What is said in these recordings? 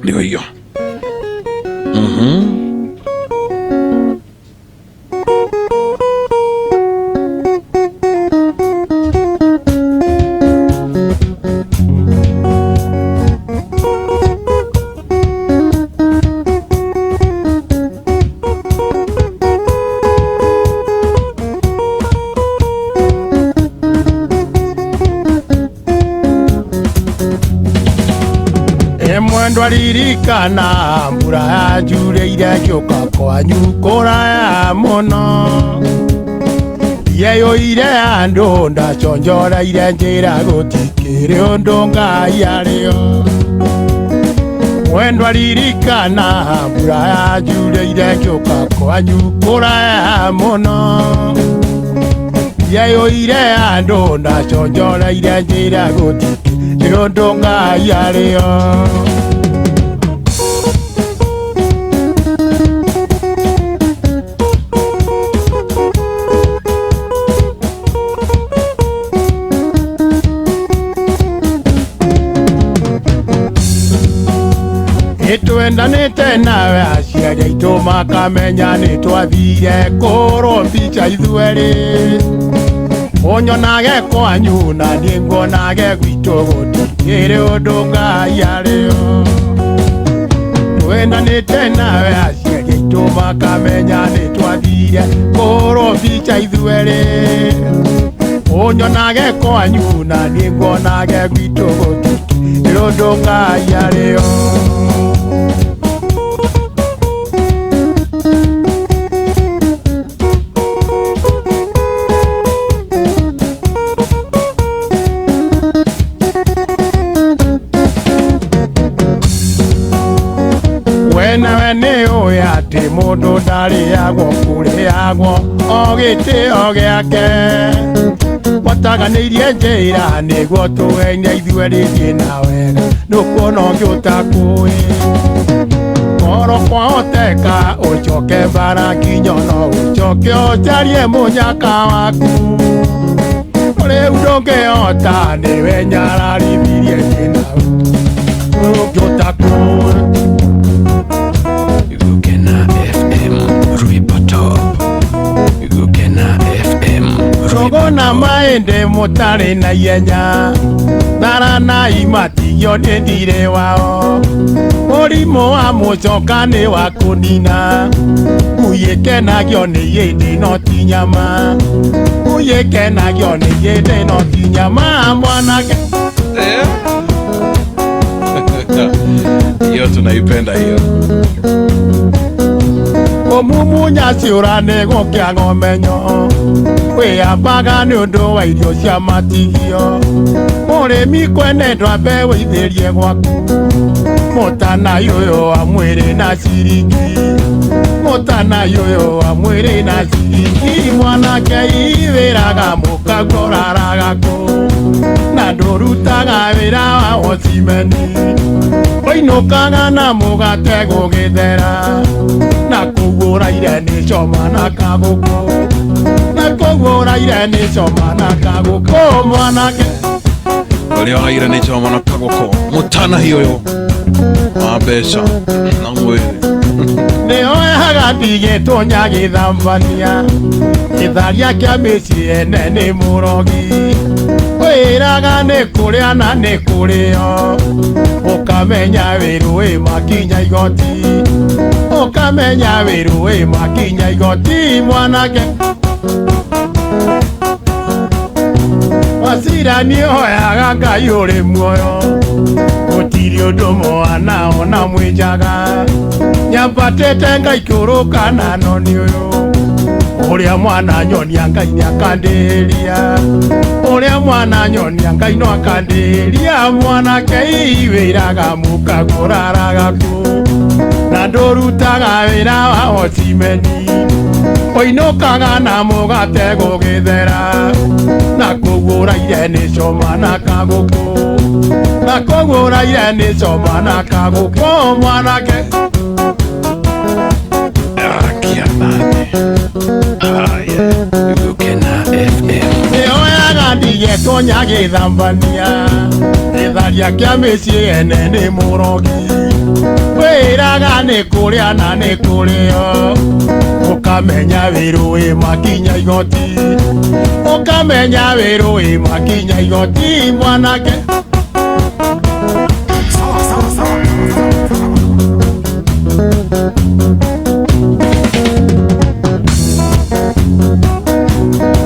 Ndio hiyo. Mwendwa ririkana mbura yanjurĩire ngĩũka kwanyu kũraya mũno yeyũire andũ ndaconjoreire njĩra gũtikĩrĩ ũndũ Ngai arĩo. Mwendwa ririkana mbura yanjurĩire ngĩũka kwanyu kũraya mũno yeyũire andũ ndaconjoreire njĩra gũtikĩrĩ ũndũ Ngai arĩo. Nĩtwendanĩte nawe aciari aitũ makamenya nĩtwathire kũrwo mbica ithuerĩ ũnyonage kwanyu na niĩ nguonage gwitũ gũtikĩrĩ ũndũ Ngai arĩo. Twendanĩte nawe aciari aitũ makamenya nĩtwathire kũrwo mbica ithuerĩ ũnyonage kwanyu na niĩ nguonage gwitũ gũtikĩrĩ ũndũ Ngai arĩo. Wenawe nĩ ũĩ atĩ mũndũ ndarĩagwo kũrĩagwo o gĩtĩo gĩake wataganĩirie njĩra nĩguo tũhenia ithuerĩ thiĩ na wega nĩũkuona ũngĩ ũtakũĩ koro kwahoteka ũcoke mbara nginya no ũcoke ũcarie mũnyaka waku rĩu ndũngĩhota nĩwe nyararithirie thiĩ na ũngĩ ũtakũĩ. Gukena FM Rwimbo Top. Gukena FM Rwimbo Rogona Top. maende mũtarĩ na ihenya tharanai matigio nĩ ndirĩ wao mũrimũ wa mũcoka nĩ wa kũnina ngui ĩkenagio nĩ yĩndĩ no ti nyama ngui ĩkenagio nĩ yĩndĩ no ti nyama mwanake. Hiyo tunaipenda hiyo. Kũmumunya ciũra nĩ gũkĩaga ũmenyo wĩyambaga nĩ ũndũ wa irio cia matigio mũrĩmi kwene ndwambe wĩithĩrie gwaku mũtanai ũyũ wa mwĩrĩ na ciringi mũtanai ũyũ wa mwĩrĩ na ciringi mwanake iwĩraga mũkaguo ũraraga kũ na ndũrutaga wĩra wa ocimeni ũinũkaga na mũgate gũgĩthera na kũu ũraire nĩ coma na kagũkũ na kũu ũraire nĩ coma na kagũkũ mwanake. Ũrĩa ũraire nĩ choma na kagũkũ mũtanahi ũyũ wa mbeca na mwĩrĩ. Nĩoyaga ndigĩtũnya gĩthambania gĩtharia kĩa mĩciĩ ene nĩ mũrogi wĩraga nĩ kũrĩa na nĩ kũrĩo ũkamenya wĩrũ wĩ makinya igoti ũkamenya wĩrũ wĩ makinya igoti mwanake. Wacira nĩoyaga Ngai ũrĩ muoyo gũtirĩ ũndũ mwana ona mwĩnjaga nyambatĩte ngaikũrũka na noni ũyũ ũrĩa mwana nyonia Ngai nĩakandĩria ũrĩa mwana nyonia Ngai no akandĩria mwanake iwĩraga mũkagũraraga kũ na ndũrutaga wĩra wa ocimeni ũinũkaga na mũgate gũgĩthera na kũu ũraire nĩ coma na kagũkũ na kũu ũraire nĩ coma na kagũkũ mwanake. Akianane. Haya. Gukena FM. Nĩoyaga ndigĩtũnya gĩthambania gĩtharia kĩa mĩciĩ ene nĩ mũrogi Wĩraga nĩ kũrĩa na nĩ kũrĩo ũkamenya wĩrũ wĩ makinya igoti ũkamenya wĩrũ wĩ makinya igoti mwanake.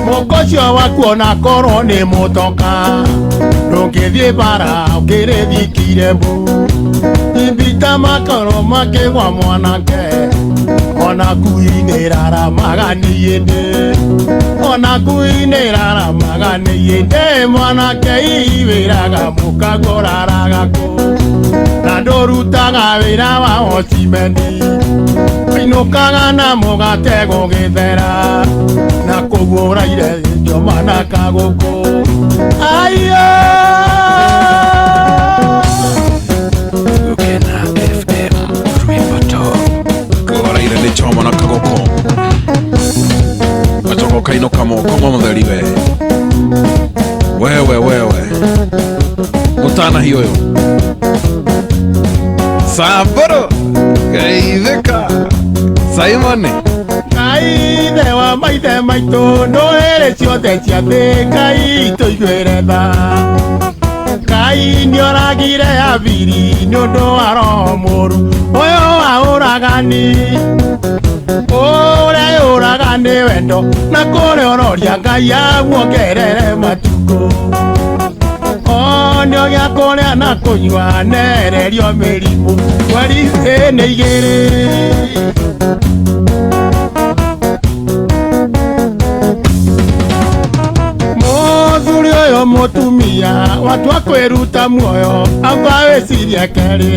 Mũkocio waku ona korwo nĩ mũtoka ndũngĩthiĩ bara ũkĩrĩthikire mbu ibita makoro makĩgwa mwanake ona kui-inĩ raramaga nĩ ĩndĩ ona kui-inĩ raramaga nĩ ĩndĩ mwanake wĩraga mũkaguo ũraraga kũ na ndũrutaga wĩra wa ocimeni inũkaga na mũgate gũgĩthera na kũguo ũraire njoma na kagũkũ aiyo. Gukena FM Rwimbo Top. Kũraire nĩ choma na kagũkũ gacoka ũkainũka moko mũtheri we wewe wewe mũtanahi ũyũ Samburu geithĩka Simon. Ngai ithe wa maithe maitũ ndũrĩrĩ ciothe cia thĩ Ngai tũiguĩre tha Ngai nĩoragire Abiri nĩ ũndũ wa roho mũũru ũyũ wa ũragani ũrĩa yũraga nĩ wendo na kũrĩa ũroria Ngai amuongerere matukũ onio gĩa kũrĩa na kũnyua nererio mĩrimũ mweri nĩ igĩrĩ. Mũthuri ũyũ mũtumia watua kwĩruta muoyo amba wĩcirie kerĩ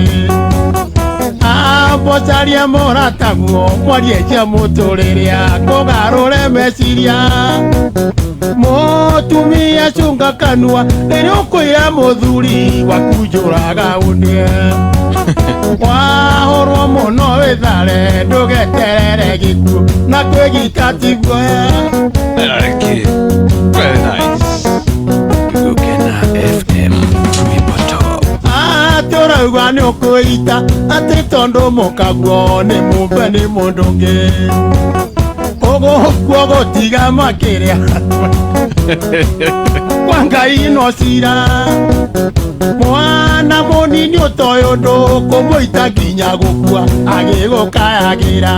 amba ũcarie mũrataguo mwarie cia mũtũrĩre akũgarũre meciria mũtumia cunga kanua rĩrĩa ũkwĩra mũthuri waku njũraga ũndĩe wahũrwo mũno wĩthare ndũgeterere gĩkuũ na kwĩgita tiguo. Very nice. Gukena FM Rwimbo Top. Atĩ ũrauga nĩ ũkwĩita atĩ tondũ mũkaguo nĩ mũmbe nĩ mũndũ ũngĩ ũgũkua gũtiga makĩrĩa kwa Ngai no cira mwana mũnini ũtoĩ ũndũ kũmũita nginya gũkua agĩgũkayagĩra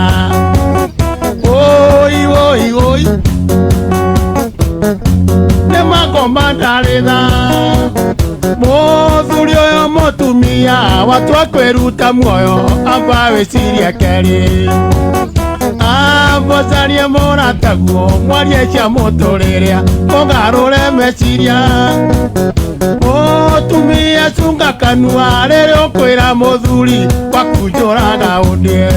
oi oi oi nĩ makoma ndarĩ tha mũthuri ũyũ mũtumia watua kwĩruta muoyo amba wĩcirie kerĩ amba ũcarie mũrataguo mwarie cia mũtũrĩre mũgarũre meciria mũtumia cunga kanua rĩrĩa ũkwĩra mũthuri waku njũraga ũndĩe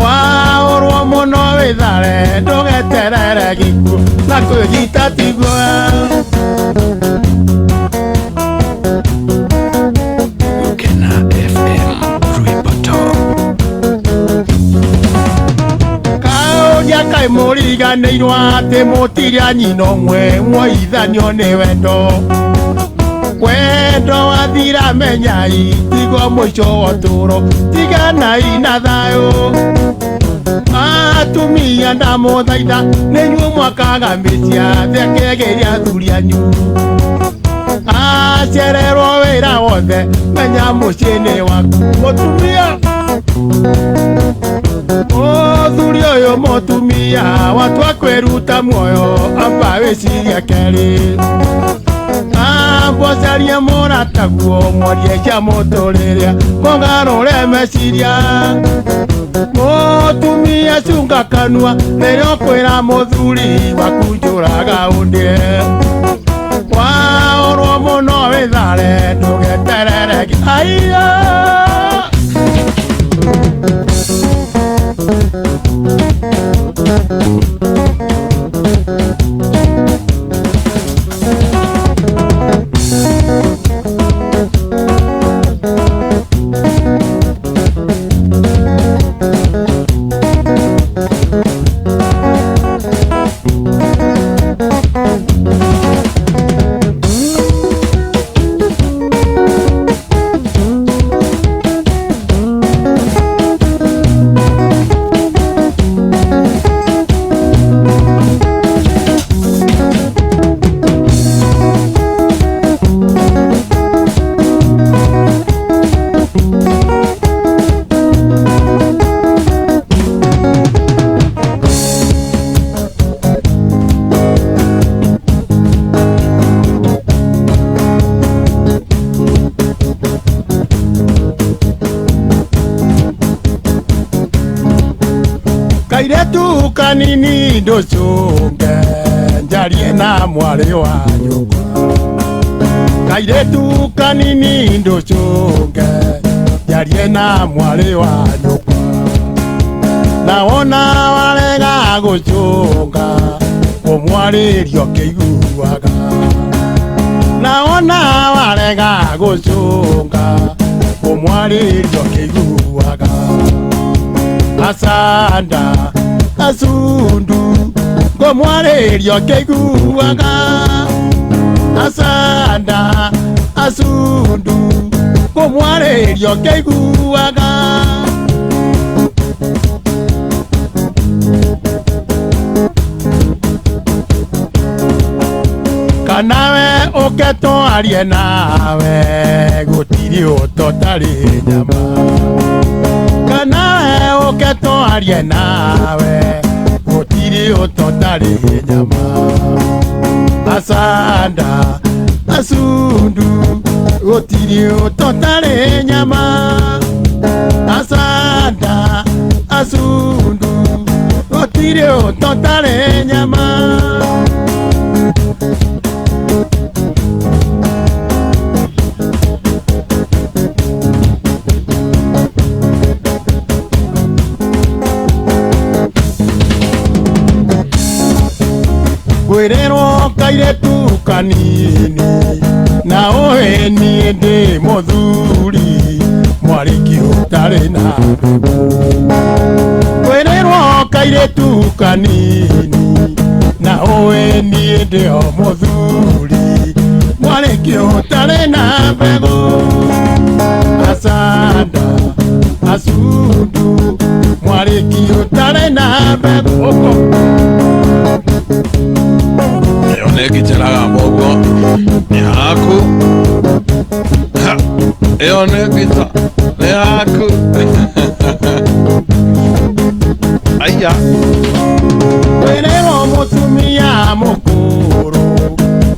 wahũrwo mũno wĩthare ndũgeterere gĩkuũ na kwĩgita tiguo. Gukena FM Rwimbo Top. Kaũria kaĩ mũriganĩirwo atĩ mũtirĩ a nyina ũmwe mwoithanio nĩ wendo wendo wathira menyai tigo mũico wa ũtũũro tiganai na thayũ atumia ndamũthaitha nĩnyuĩ mwakaga mĩciĩ thekegeria athuri anyu acererwo wĩra wothe menya mũciĩ nĩ waku mũtumia mũthuri ũyũ mũtumia watua kwĩruta muoyo amba wĩcirie kerĩ amba ũcarie mũrataguo mwarie cia mũtũrĩre mũgarũre meciria mũtumia cunga kanua rĩrĩa ũkwĩra mũthuri waku njũraga ũndĩe wahũrwo mũno wĩthare ndũgeterere aiya. Kairetu kanini ndũcũnge njarie na mwarĩ wa nyũkwa. Kairetu kanini ndũcũnge njarie na mwarĩ wa nyũkwa. Na wona warega gũcũnga kũmwarĩrio kĩiguaga. Na wona warega gũcũnga kũmwarĩrio kĩiguaga. Asanda asundu ngũmwarĩrio kĩiguaga. Asanda asundu ngũmwarĩrio kĩiguaga. Kanawe ũke twarie nawe gũtirĩ ũtotarĩ nyama. Kanawe ũke twarie nawe gũtirĩ ũtotarĩ nyama. Asanda asundu gũtirĩ ũtotarĩ nyama. Asanda asundu gũtirĩ ũtotarĩ nyama. Ngwĩrĩrwo kairetu kanini na ũĩ niĩ ndĩ mũthuri mwarĩki ũtarĩ na mbegũ. Ngwĩrĩrwo kairetu kanini na ũĩ niĩ ndĩ o mũthuri mwarĩki ũtarĩ na mbegũ. Asanda asundu mwarĩki ũtarĩ na mbegũ. Ĩyo nĩ ngitĩraga mboguo nĩ haku. Ĩyo nĩ ngita nĩ haku. Aya. Ngwĩrĩrwo mũtumia mũkũrũ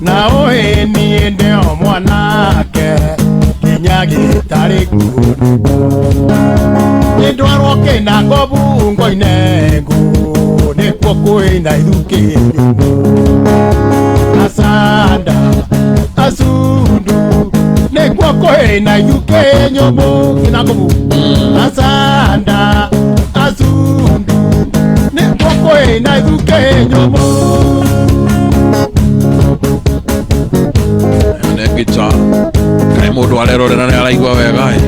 na ũĩ niĩ ndĩ o mwanake nginya gĩtarĩ kuoneka. Nĩndwarwo kĩnangobu ngoine ngũ nĩkuo kwĩna ithukĩ nyũmũ. Asanda asundu nĩkuo kwĩna ithukĩ nyũmũ kĩnangobu. Asanda asundu nĩkuo kwĩna ithukĩ nyũmũ. Ĩyo nĩ ngita. Kaĩ mũndũ arerorera nĩ araigua wega ĩ.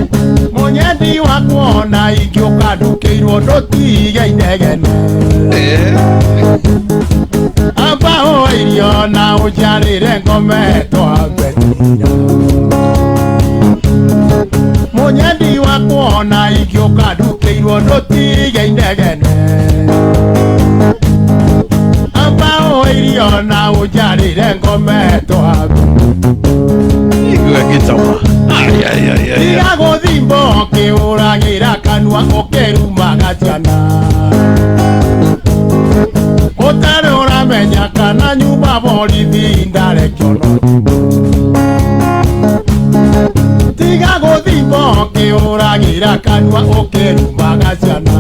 Mũnyendi wakwa ona ingĩũka ndũkĩirwo ndũtige inegene. Amba ũhe irio na ũnjarĩre ngome twambe tira. Mũnyendi wakwa ona ingĩũka ndũkĩirwo ndũtige inegene. Amba ũhe irio na ũnjarĩre ngome twambe. Igue ngita ma. Ai ai ai ai. Tiga gũthimbo ũkĩũragĩra kanua ũkĩrumaga ciana. Ũtarĩ ũramenya kana nyuma borithi ndarekio no. Tiga gũthimbo ũkĩũragĩra kanua ũkĩrumaga ciana.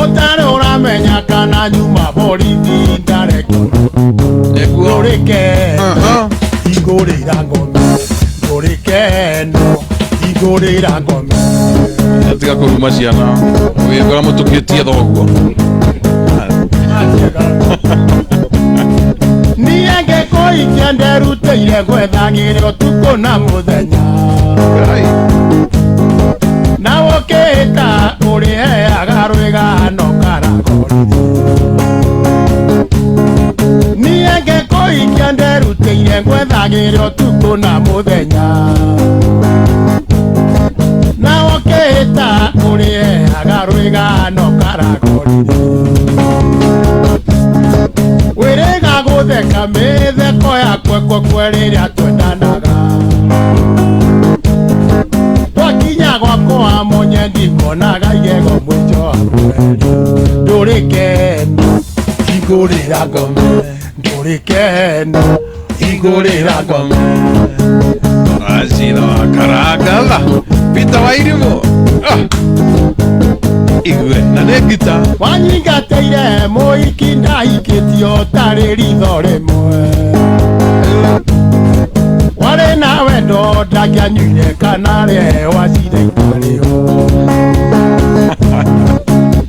Ũtarĩ ũramenya kana nyuma borithi ndarekio no. Nĩguo. Ndũrĩke igũrĩra ngome. Ndũrĩkeno igũrĩra ngome. Tiga kũruma ciana ũgĩkora mũtũkĩtie thoguo. Niĩ ngĩkũikia nderutĩire gwethagĩre ũtukũ na mũthenya. Na ũkĩĩta ũrĩheaga rwĩgano karagorire. Niĩ ngĩkũikia nderutĩire gwethagĩre ũtukũ na mũthenya. Na ũkĩĩta ũrĩheaga rwĩgano karagorire. Wĩrĩga gũtheka mĩtheko ya kwekwekwe rĩrĩa twendanaga. Twakinya gwakwa mũnyendi ngonaga igego mũico wa mweri. Ndũrĩkeno igũrĩra ngome. Ndũrĩkeno igũrĩra ngome. Wacira wa karangatha Peter Wairimu. Igue na nĩ ngita. Wanyingatĩire mũhiki ndahikĩtio tarĩ ritho rĩmwe. Warĩ na wendo ndangĩanyuire kana rĩe wacire itarĩho.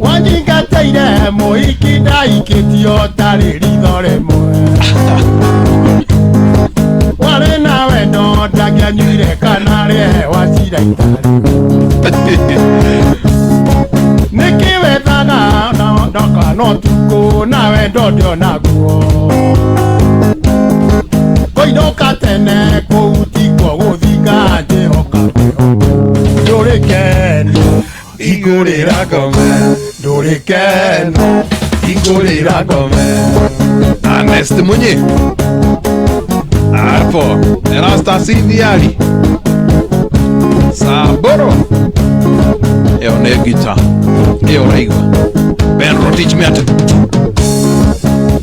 Wanyingatĩire mũhiki ndahikĩtio tarĩ ritho rĩmwe. Warĩ na wendo ndangĩanyuire kana rĩe wacire itarĩho. Nĩkĩ wethaga ndoka no tukũ na wendo ndionaguo. Kũinũka tene kũu tikuo gũthinga njĩhoka ndũrĩ keno Igũrĩra ngome. Ndũrĩ keno Igũrĩra ngome. Ernest Munyi Arpo Erasta Cindiali Saboro. Ĩyo nĩ ngita ĩyo ũraigua. Ben Rotich Miatu.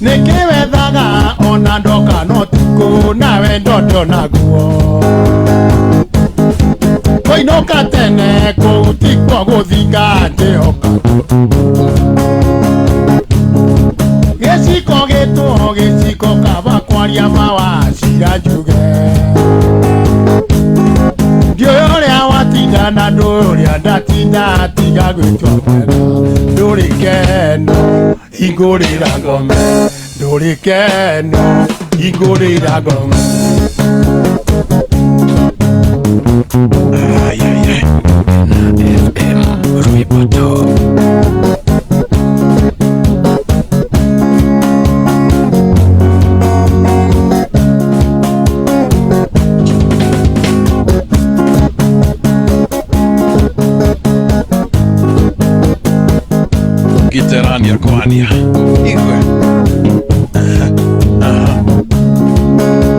Nĩkĩ wethaga ona ndoka no tukũ na wendo ndionaguo. Kũinũka tene kũu tikuo gũthinga njĩhoka. Gĩciko gĩtwo gĩciko kaba kwaria mawacira njuge. Ndiũĩ ũrĩa watinda na ndũĩ ũrĩa ndatinda tiga gwĩtua mwega. Ndũrĩ keno hingũrĩra ngome. Ndũrĩ keno hingũrĩra ngome. Ai, ai, ai. FM Rwimbo Top. Giterania kwania. Igue.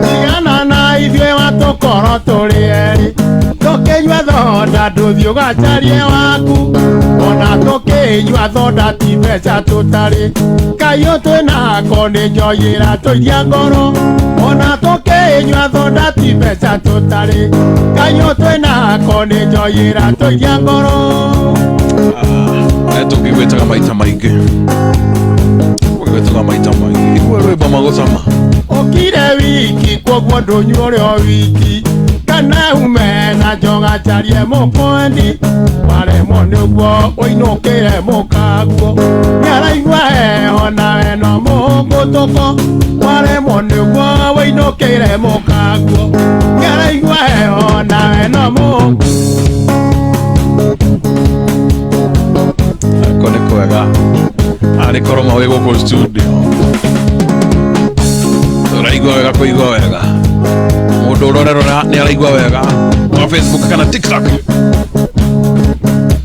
Tigana na ithuĩ watũkorwo tũrĩ erĩ. Tũkĩnyua thonda ndũthiĩ ũgacarie waku. Ona tũkĩnyua thonda ti mbeca tũtarĩ. Kaiũ twĩnako nĩ njoyĩra tũiria ngoro. Ona tũkĩnyua thonda ti mbeca tũtarĩ. Kaiũ twĩnako nĩ njoyĩra tũiria ngoro. Tũkĩgwĩtaga maita maingĩ. Tũkĩgwĩtaga maita maingĩ. Igue rwĩmbo magũcama. Ũkire wiki kwoguo ndũnyua ũrĩ o wiki. Kana ume na njoga njarie mũkwendi. Waremwo nĩ ũguo ũinũkĩre mũkaguo. Nĩaraigua heho nawe no mũhũngũtũko. Waremwo nĩ ũguo ũinũkĩre mũkaguo. Nĩaraigua heho nawe no mũhũngũtũko. Ako nĩ kwega. Arĩ korwo mawĩ gũkũ studio. Ũraigua wega kũigua wega. Mũndũ ũrorerora nĩ araigua wega. Wa Facebook kana TikTok.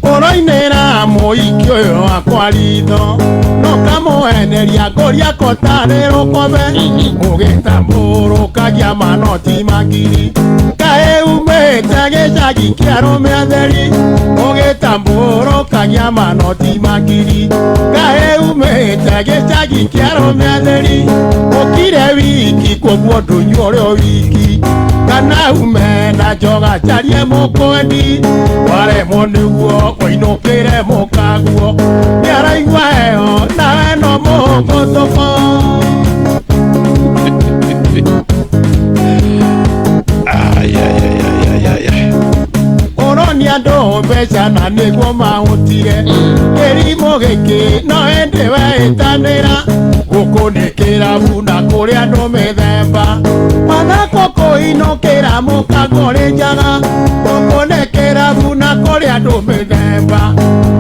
Ũroinĩra mũhiki ũyũ wakwa ritho. No kamũheneria ngũria kotarĩ rũkobe. Ũgĩtambũrũkagia manoti ma ngiri. Kaĩ umĩte gĩcagi kĩa arũme atheri. Ũgĩtambũrũkagia manoti ma ngiri. Kaĩ umĩte gĩcagi kĩa arũme atheri. Ũkire wiki kwoguo ndũnyua ũrĩ o wiki. Kana ume na njoga njarie mũkwendi. Waremwo nĩguo ũinũkĩre mũkaguo. Nĩaraigua heho nawe no mũhũngũtũko. Ai, ai, ai, ai, ai, ai. Ũronia andũ mbeca na nĩguo mahũtire. Kĩrimũ gĩkĩ no ĩndĩ weĩtanĩra. Gũkũ nĩ kĩrabu na kũrĩ andũ mĩthemba. Mathako kũinũkĩra mũkaguo ũrĩ njaga. Gũkũ nĩ kĩrabu na kũrĩ andũ mĩthemba.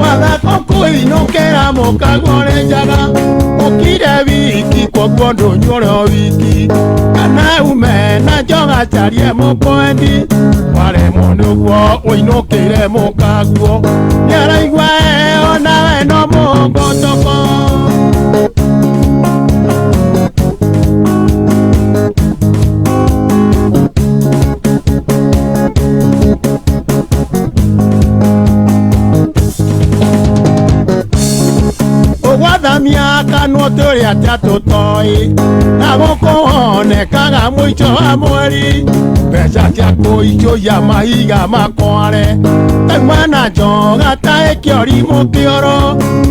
Mathako kũinũkĩra mũkaguo ũrĩ njaga. Ũkire wiki kwoguo ndũnyua ũrĩ o wiki. Kana ume na njoga njarie mũkwendi. Waremwo nĩ ũguo ũinũkĩre mũkaguo. Nĩaraigua heho nawe no mũhũngũtũko. Ũgwathamia kanua Tũrĩ atĩa tũtoĩ na gũkũ honekaga mũico wa mweri mbeca cia kũicũia mahiga makware tauma na njoga ta ĩkĩorimũ kĩoro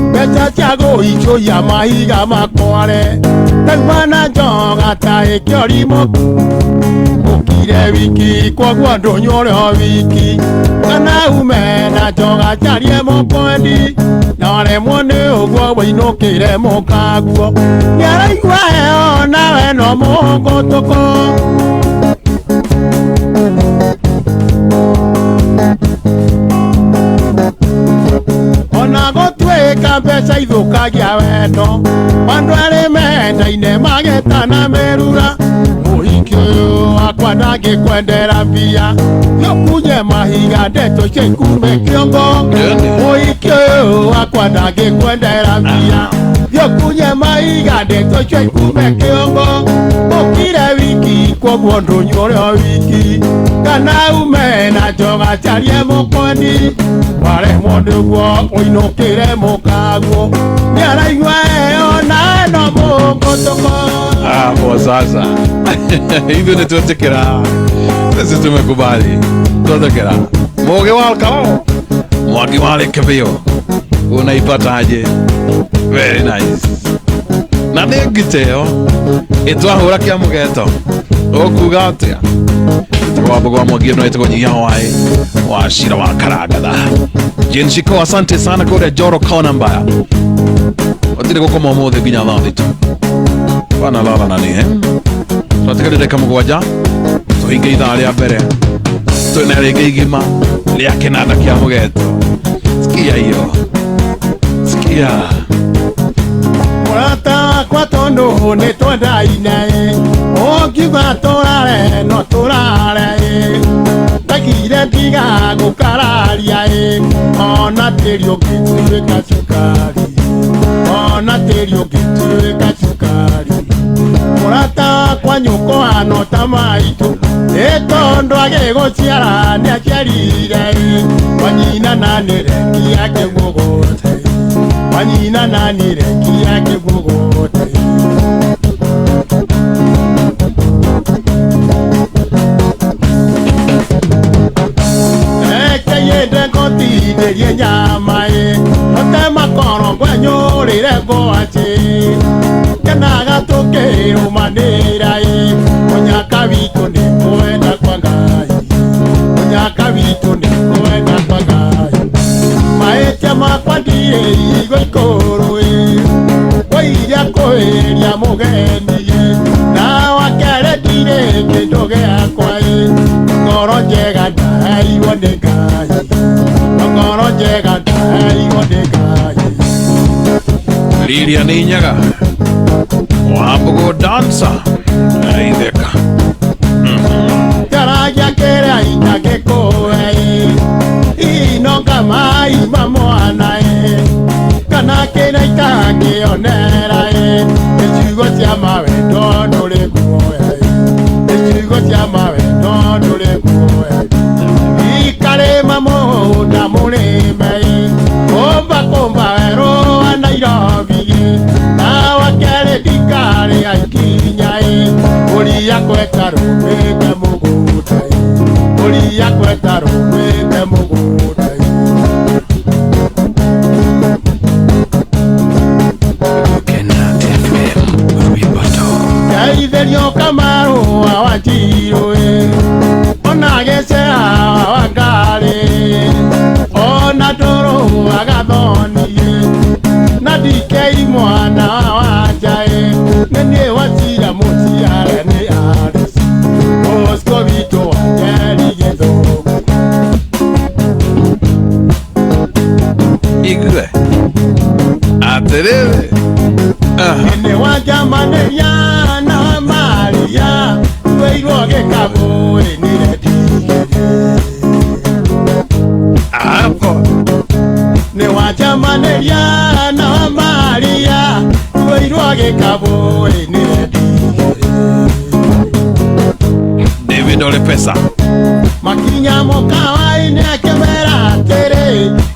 mbeca cia gũicũia mahiga makware tauma na njoga ta ĩkĩorimũ ũkire wiki kwoguo ndũnyũre o wiki kana ume na njoga njarie mũkwendi na waremwo nĩ ũguo wĩinũkĩre mũkaguo nĩaraigua heo nawe no mũhũngũtũkũ. Ona gũtuĩka mbeca ithũkagia wendo andũ arĩ mendaine magetana mĩrura mũhiki ũyũ wakwa ndangĩkwendera mbia nĩũkunye mahiga ndeto cia ikume kĩongo mũhiki ũyũ wakwa ndangĩkwendera mbia nĩũkunye mahiga ndeto cia ikume kĩongo ũkire wiki kwoguo ndũnyũre o wiki kana ume na njoga carie mũkwendi waremwo nĩguo ũinũkĩre mũkaguo nĩaraigua eo nawe no mũngũtũko. Hapo sasa hivyo ni tuatekera, sisi tumekubali tuatekera. Muge wa Alkalo Mwangi wa Kebio unaipataje? Very nice. Na nĩ ngiteo ĩtwahũra kĩa mũgeto ũkuga atĩa? Tagwa Mwangi no ĩtagwo nyihia waĩ wa Shira wa Karagatha. Jane Shiko, asante sana kũrĩa Joro kona mbaya. Watirĩ gũkoma ũmũthĩ nginya thaa thita. Bana lala nani eh? Twatigarire dakika mũgwanja tũhinge ithaa rĩa mbere twĩna rĩngĩ igima rĩa kĩnanda kĩa mũgeto. Sikia hiyo, sikia. Mũrata wakwa tondũ nĩ twendaine ũngiuga tũrare no tũrare ndagire ndiga gũkararia ona tĩri ũngĩtuĩka cukari ona tĩri ũngĩtuĩka cukari mũrata wakwa nyũkwa no ta maitũ ĩ tondũ agĩgũciara nĩaciarire wanyina na nĩ reki akĩgũgũte wanyina na nĩ reki akĩgũgũte. Yende ngotindĩrie nyama ĩ ote makoro ngwenyũrĩre ngwaci kenaga tũkĩrũmanĩra ĩ mũnyaka witũ nĩ kwenda kwa Ngai mũnyaka witũ nĩ kwenda kwa Ngai mahĩtia makwa ndirĩ igo ikũrũ ĩ wairia kwĩria mũgeni ĩ na wakerĩ ndirĩ kĩndũ gĩakwa ĩ ngoro njega ndaheirwo nĩ Ngai ngoro njega ndaheirwo nĩ Ngai. Lilia Ninyaga Wambugo dancer Aitheka Njaragia kĩrĩa itangĩkũhe inoga mai ma mwana kana kĩrĩa itangĩonera icigo cia mawendo ndũrĩ guoya icigo cia mawendo ndũrĩ guoya ikarĩma mũgũnda mũrĩme kũmba kũmba werũ wa Nairobi na wakerĩ ndikarĩ aikinya ũria kweta rũmĩte mũgũnda ũria kweta rũmĩte mũgũnda. Kena FM Rwimbo Top. Ngeithĩrio Kamarũ wa Wanjirũ ona Gĩcea wa Wangarĩ ona Ndũrũ wa Gathoni na DK mwana wa Wanja nĩ niĩ Wachira mũciare nĩ Alice Bosco witũ wa Njeri Gĩthũngũ. Igue atĩrĩrĩ Nĩ wanjamanĩria na Maria tweirwo gĩkabũ nĩ rendigĩrĩ hapo nĩ wanjamanĩria na Maria tweirwo gĩkabũ nĩ rendigĩrĩ. David Ole Pesa Makinya mũkawa-inĩ akĩmera atĩrĩ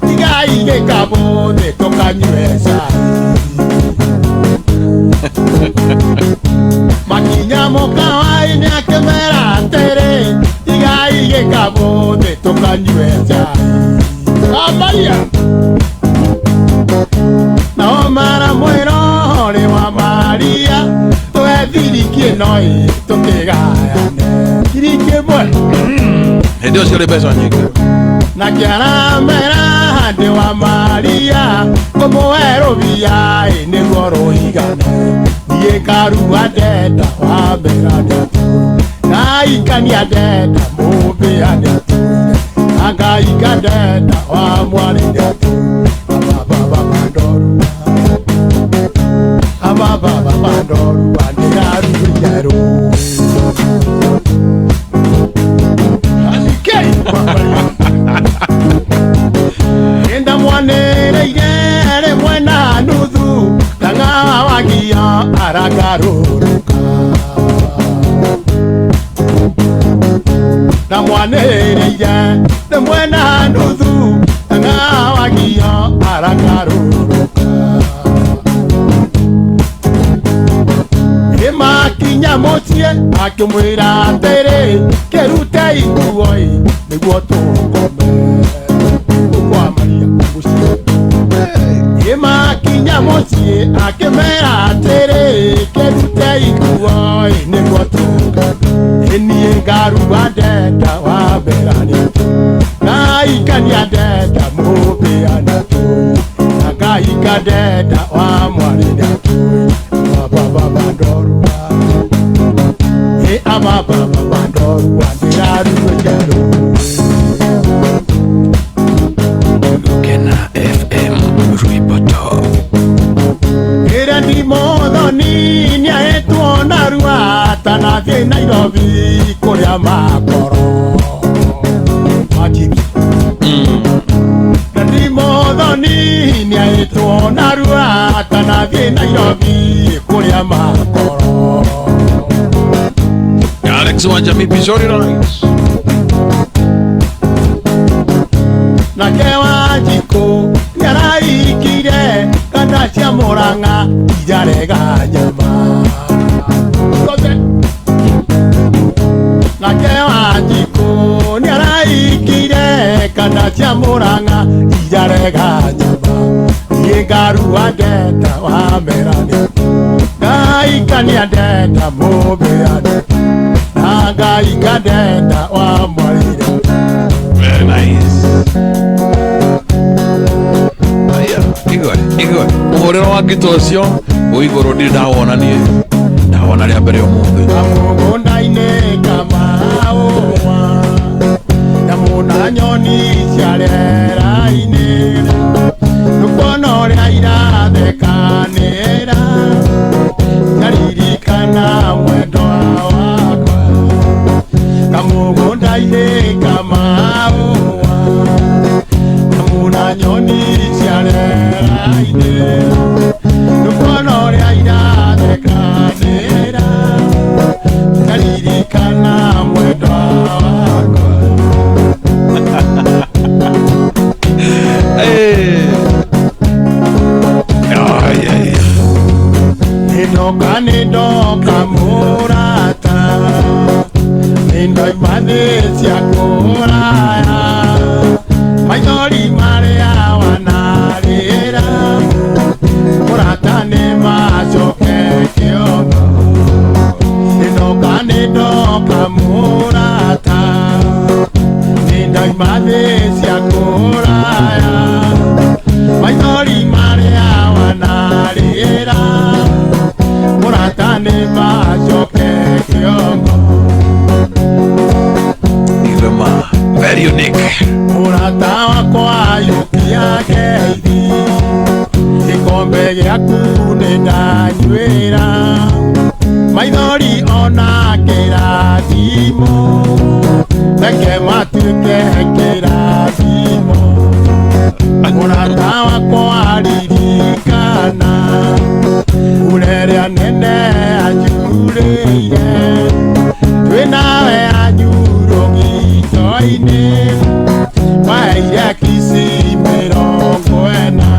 tigai gĩkabũ thĩ tũkanyue cai. Tũkanyue cai Amaria nao maramwĩra ũrĩ wa Maria twethirikie noi tũkĩgayane kiriki ĩmwe. Hĩndĩ ĩyo ciarĩ mbeca nyingĩ. Na kĩaramera ndĩ wa Maria kũmũhe rũbia ĩ nĩguo rũigane niĩ ngarua ndenda wa mbera nĩatũire ngaikania ndenda mũmbĩa nĩatũire na ngaika ndenda wa mwarĩ nĩatũire ababababandorua ababababandorua ndĩraruire rũĩ. Enda mwanereire rĩmwe na nuthu kang'awa wagia aragarũrũka na mwanereire rĩmwe na nuthu kang'awa wagia aragarũrũka ĩmakinya mũciĩ akĩmwĩra atĩrĩ kĩrute ikuo ĩ nĩguo tũkome kwa Maria mũciĩ ĩmakinya mũciĩ akĩmera atĩrĩ kĩrute ikuo ĩ nĩguo tũkome niĩ ngarua ndenda wa mbera nĩatũire ngaikania ndenda mũmbĩa nĩatũire na ngaika ndenda wa mwarĩ nĩatũire ababababandorua ĩ ababababandorua ndĩraruire rũĩ. Gukena FM Rwimbo Top. Ĩrĩa ndimothoni nĩahetwo narua tanathiĩ Nairobi kũrĩa makoro Majiki. Na ndimothoni nĩahetwo narua tanathiĩ Nairobi kũrĩa makoro. Alex wa Jamii Pishori Rice. Nake Wanjikũ nĩaraikire kanda cia Mũrang'a ijarega nyama. Nake Wanjikũ nĩaraikire kanda cia Mũrang'a ijarega nyama. Niĩ ngarua ndenda wa mera nĩatũire ngaikania ndenda mũmbĩa nĩatũire na ngaika ndenda wa mwarĩ nĩatũire. Very nice. Aya, igwe igwe mũhũrĩro wa ngito ũcio wĩ igũrũ ndirĩ ndawona niĩ ndawona rĩa mbere ũmũthĩ. Kamũgũnda-inĩ kamaũa nyamũ na nyoni cia rĩera-inĩ ndũkuona ũrĩa irathekanĩra nyaririkana mwendwa wakwa kamũgũnda-inĩ kamaũa nyamũ na nyoni cia rĩera-inĩ ndũkuona ũrĩa irathekanĩra nyaririkana mwendwa wakwa. Hey. Ai, ai, ai. Nĩndoka nĩndoka mũrata nĩndoima thĩ cia kũraya maithori marĩa wanarĩra mũrata nĩmacoke kĩongo. Nĩndoka nĩndoka mũrata nĩndoima thĩ cia kũraya maithori marĩa wanarĩra mũrata nĩmacoke kĩongo. Igwe ma very unique. Mũrata wakwa yũkia ngeithi gĩkombe gĩaku nĩndanyuĩra maithori ona kĩrathimo reke matuĩke kĩrathimo. Mũrata wakwa ririkana ure ĩrĩa nene anjurĩire twĩ nawe anyurũgito-inĩ waheire kici 40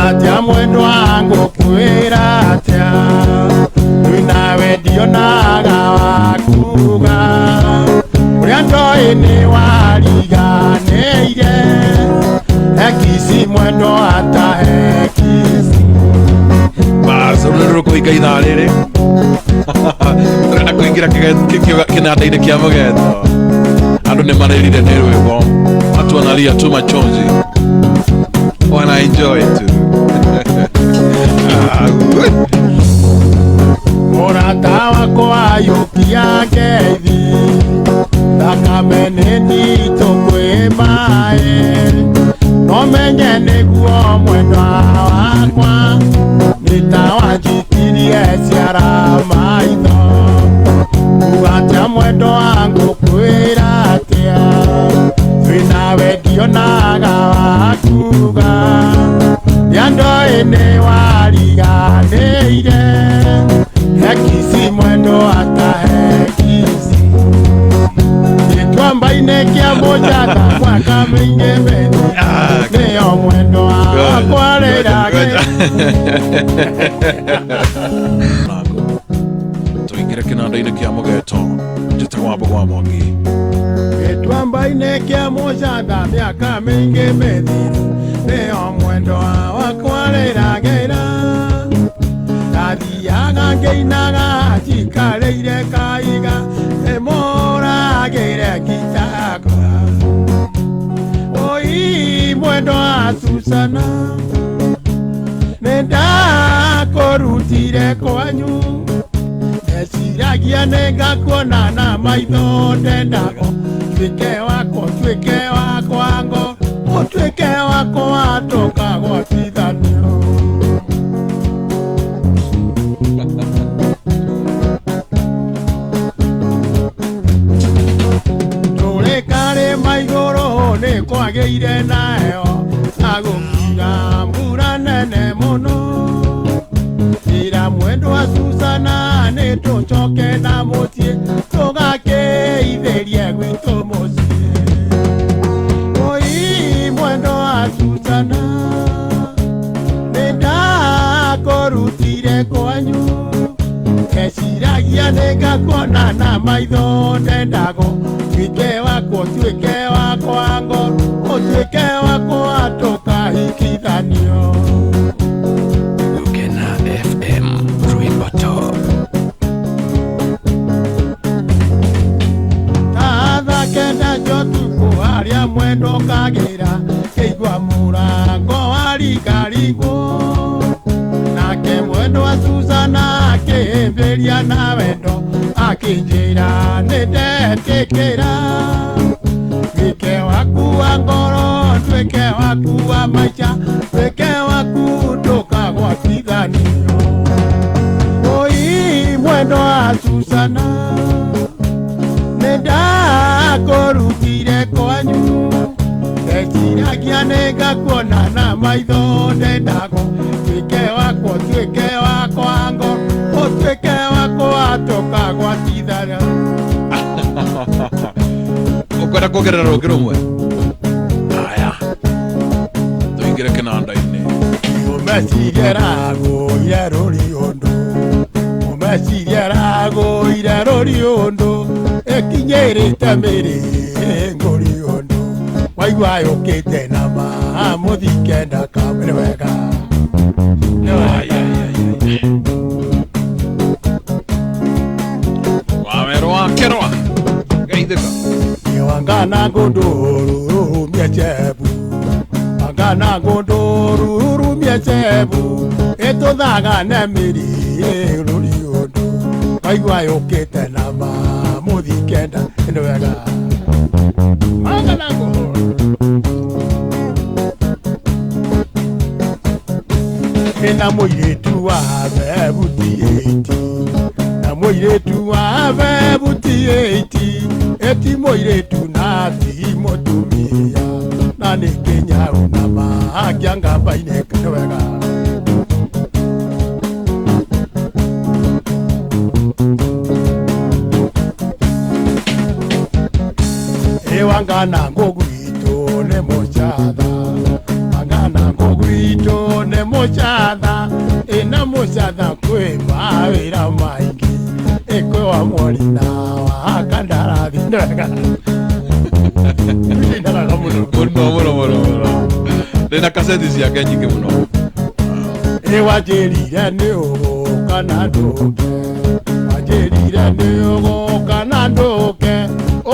atĩa mwendwa ngũkwĩra atĩa twĩ nawe ndionaga wakuga ũrĩa ndoĩ nĩ wa Ithaa rĩrĩ tũrenda kũingĩra kĩnanda-inĩ kĩa mũgeto. Andũ nĩ marĩrire nĩ rwĩmbo, watu wanalia tu machozi, wana enjoy tu. Ah, Mũrata wakwa ayũkia ngeithi, thakame nĩ nditũ kwĩ maĩ, no menye nĩguo mwendwa wakwa nĩ ta wanjitirie ciara maitho. Uga atĩa mwendwa wangu, kwĩra atĩa, twĩnawe ndionaga wakuga, rĩandoĩ nĩ wariganĩire, hekisi mwendo atahekisi gĩtuamba-inĩ kĩa mũjata mwaka mĩingĩ mĩthĩ nĩyo mwendo wakwa rĩragĩ. Tũingĩre kĩnanda-inĩ kĩa mũgeto. Njĩtagwo Wambũgũ wa Mwangi. Gĩtuamba-inĩ kĩa mũcatha mĩaka mĩingĩ mĩthiru nĩyo mwendo wakwa rĩragĩra, ndathiaga ngĩinaga njikarĩire kaiga nĩmũragĩre ngitakwa. Oi mwendo wa Susana, nĩndakũrutire kwanyu, ndeciragia nĩngakuona na maitho, ndendago tuĩke wakwa, tuĩke wakwa ngo ũtuĩke wakwa watũkagwatithanio. Tũrĩ karĩma igũrũ nĩ kwagĩire nayo na gũkiura mbura nene mũno, ira mwendwa Susana nĩ tũcoke na mũciĩ tũgakĩithĩrie gwitũ mũciĩ. Oi mwendwa Susana, nĩ ndakũrutire kwanyu, ndeciragia nĩngakuona na maitho, ndendago tuĩke wakwa, tuĩke wakwa ngo ũtuĩke wakwa tũkahikithanio. Gukena FM Rwimbo Top. Thaa kenda njotukũ harĩa mwendo kagĩra kĩigua mũrango waringaringwo, nake mwendo wa Susana akĩhĩmbĩria na wendo akĩnjĩra nĩndetĩkĩra, tuĩke waku wa ngoro, tuĩke waku wa maica, tuĩke waku ndũkagwatithanio. Oi mwendo wa Susana, nĩndakũrutire kwanyu, ndeciragia nĩngakuona na maitho, ndendago tuĩke wakwa, tuĩke wakwa ngo ũtuĩke wakwa tũkagwatithania. Ũkwenda kuongerera rũngĩ rũmwe? Aya, tũingĩre kĩnanda-inĩ. Ũmecirie ragũire rũri ũndũ, ũmecirie ragũire rũri ũndũ, ĩkinyĩrĩte mĩrĩ ngũri ũndũ, waigua yũkĩte na mamũthike ndakame. Nĩ wega, nĩ wega. Wawerwo wakerwa geithĩka. Wangana ngũndũrurumie cebu, wangana ngũndũrurumie cebu, ĩtũthagane mĩri rũri ũndũ, waigua yũkĩte na mamũthike nda. Nĩ wega, wangana ngũndũ ĩna mũirĩtu wa bebuti 80, na mũirĩtu wa bebuti 80, eti mũirĩtu na ti mũtumia, na nĩ kĩnyau na makĩangamba-inĩ. Nĩ wega. Ĩwangana ngũgwitũ nĩ mũcatha, wangana ngũgwitũ nĩ mũcatha, ĩna mũcatha kwĩ mawĩra maingĩ, ĩkwĩ wa mwori na wa kandarathi. Nĩ wega. Ndaraga mũno. Mũno mũno mũno mũno, ndĩna kaseti ciake nyingĩ mũno. Ĩwanjĩrire nĩ ũgũka. ũgũka na ndũke, wanjĩrire nĩ ũgũka na ndũke,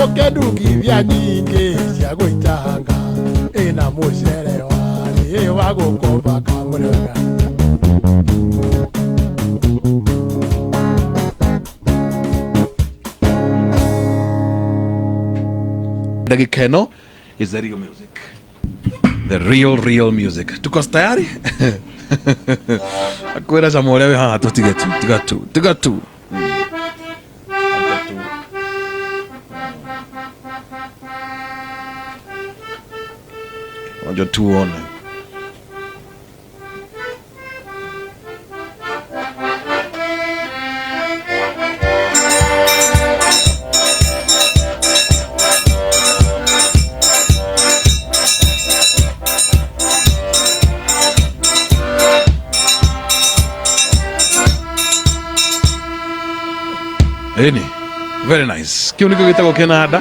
ũkĩndugithia nyingĩ cia gũitanga, ĩna mũcere warĩ wa gũkũmba kamũrega. Dakika ĩno is the real music, the real real music. Tuko tayari akwĩra cama ũrĩa wĩ haha tũtige tu, tiga tu, tiga tu. Wacha tuone. Ĩni, very nice. Kĩu nĩkĩo gĩtagwo kĩnanda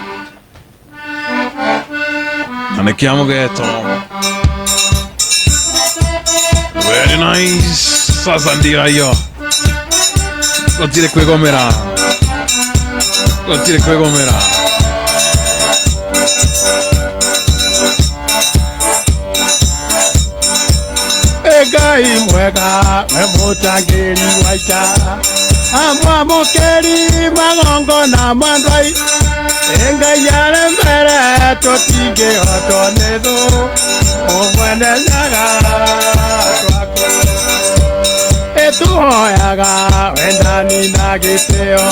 na nĩ kĩa mũgeto. Very nice. Sasa ndio hiyo, gũtirĩ kwĩgomera, gũtirĩ kwĩgomera. Ngai mwega we mũtangĩri wa ita, amwamũkĩri magongona ma ndwai, Ngai arĩ mbere tũtingĩhotwo nĩ thũ, ũmwene nyaga twaku. Ĩtũhoyaga wendani na gĩtĩo,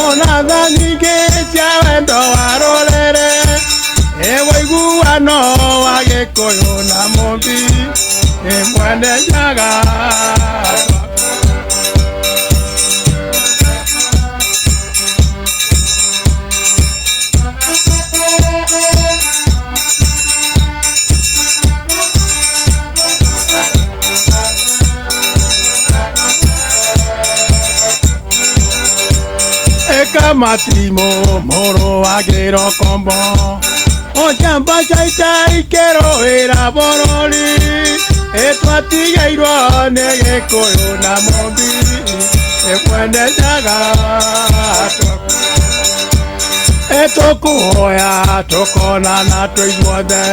ona tha nyingĩ cia wendo wa rũrĩrĩ, ĩ ũiguano wa Gĩkũyũ na Mũmbi, ĩ mwene nyaga twaku. Eka matimo moro wa gĩrokombo, njamba cia ita ikĩrũĩra bũrũri, ĩtwatigairwo nĩ Gĩkũyũ na Mũmbi, ĩ mwene nyaga twaku. Ĩtũkũhoya tũkonana twĩ ithuothe,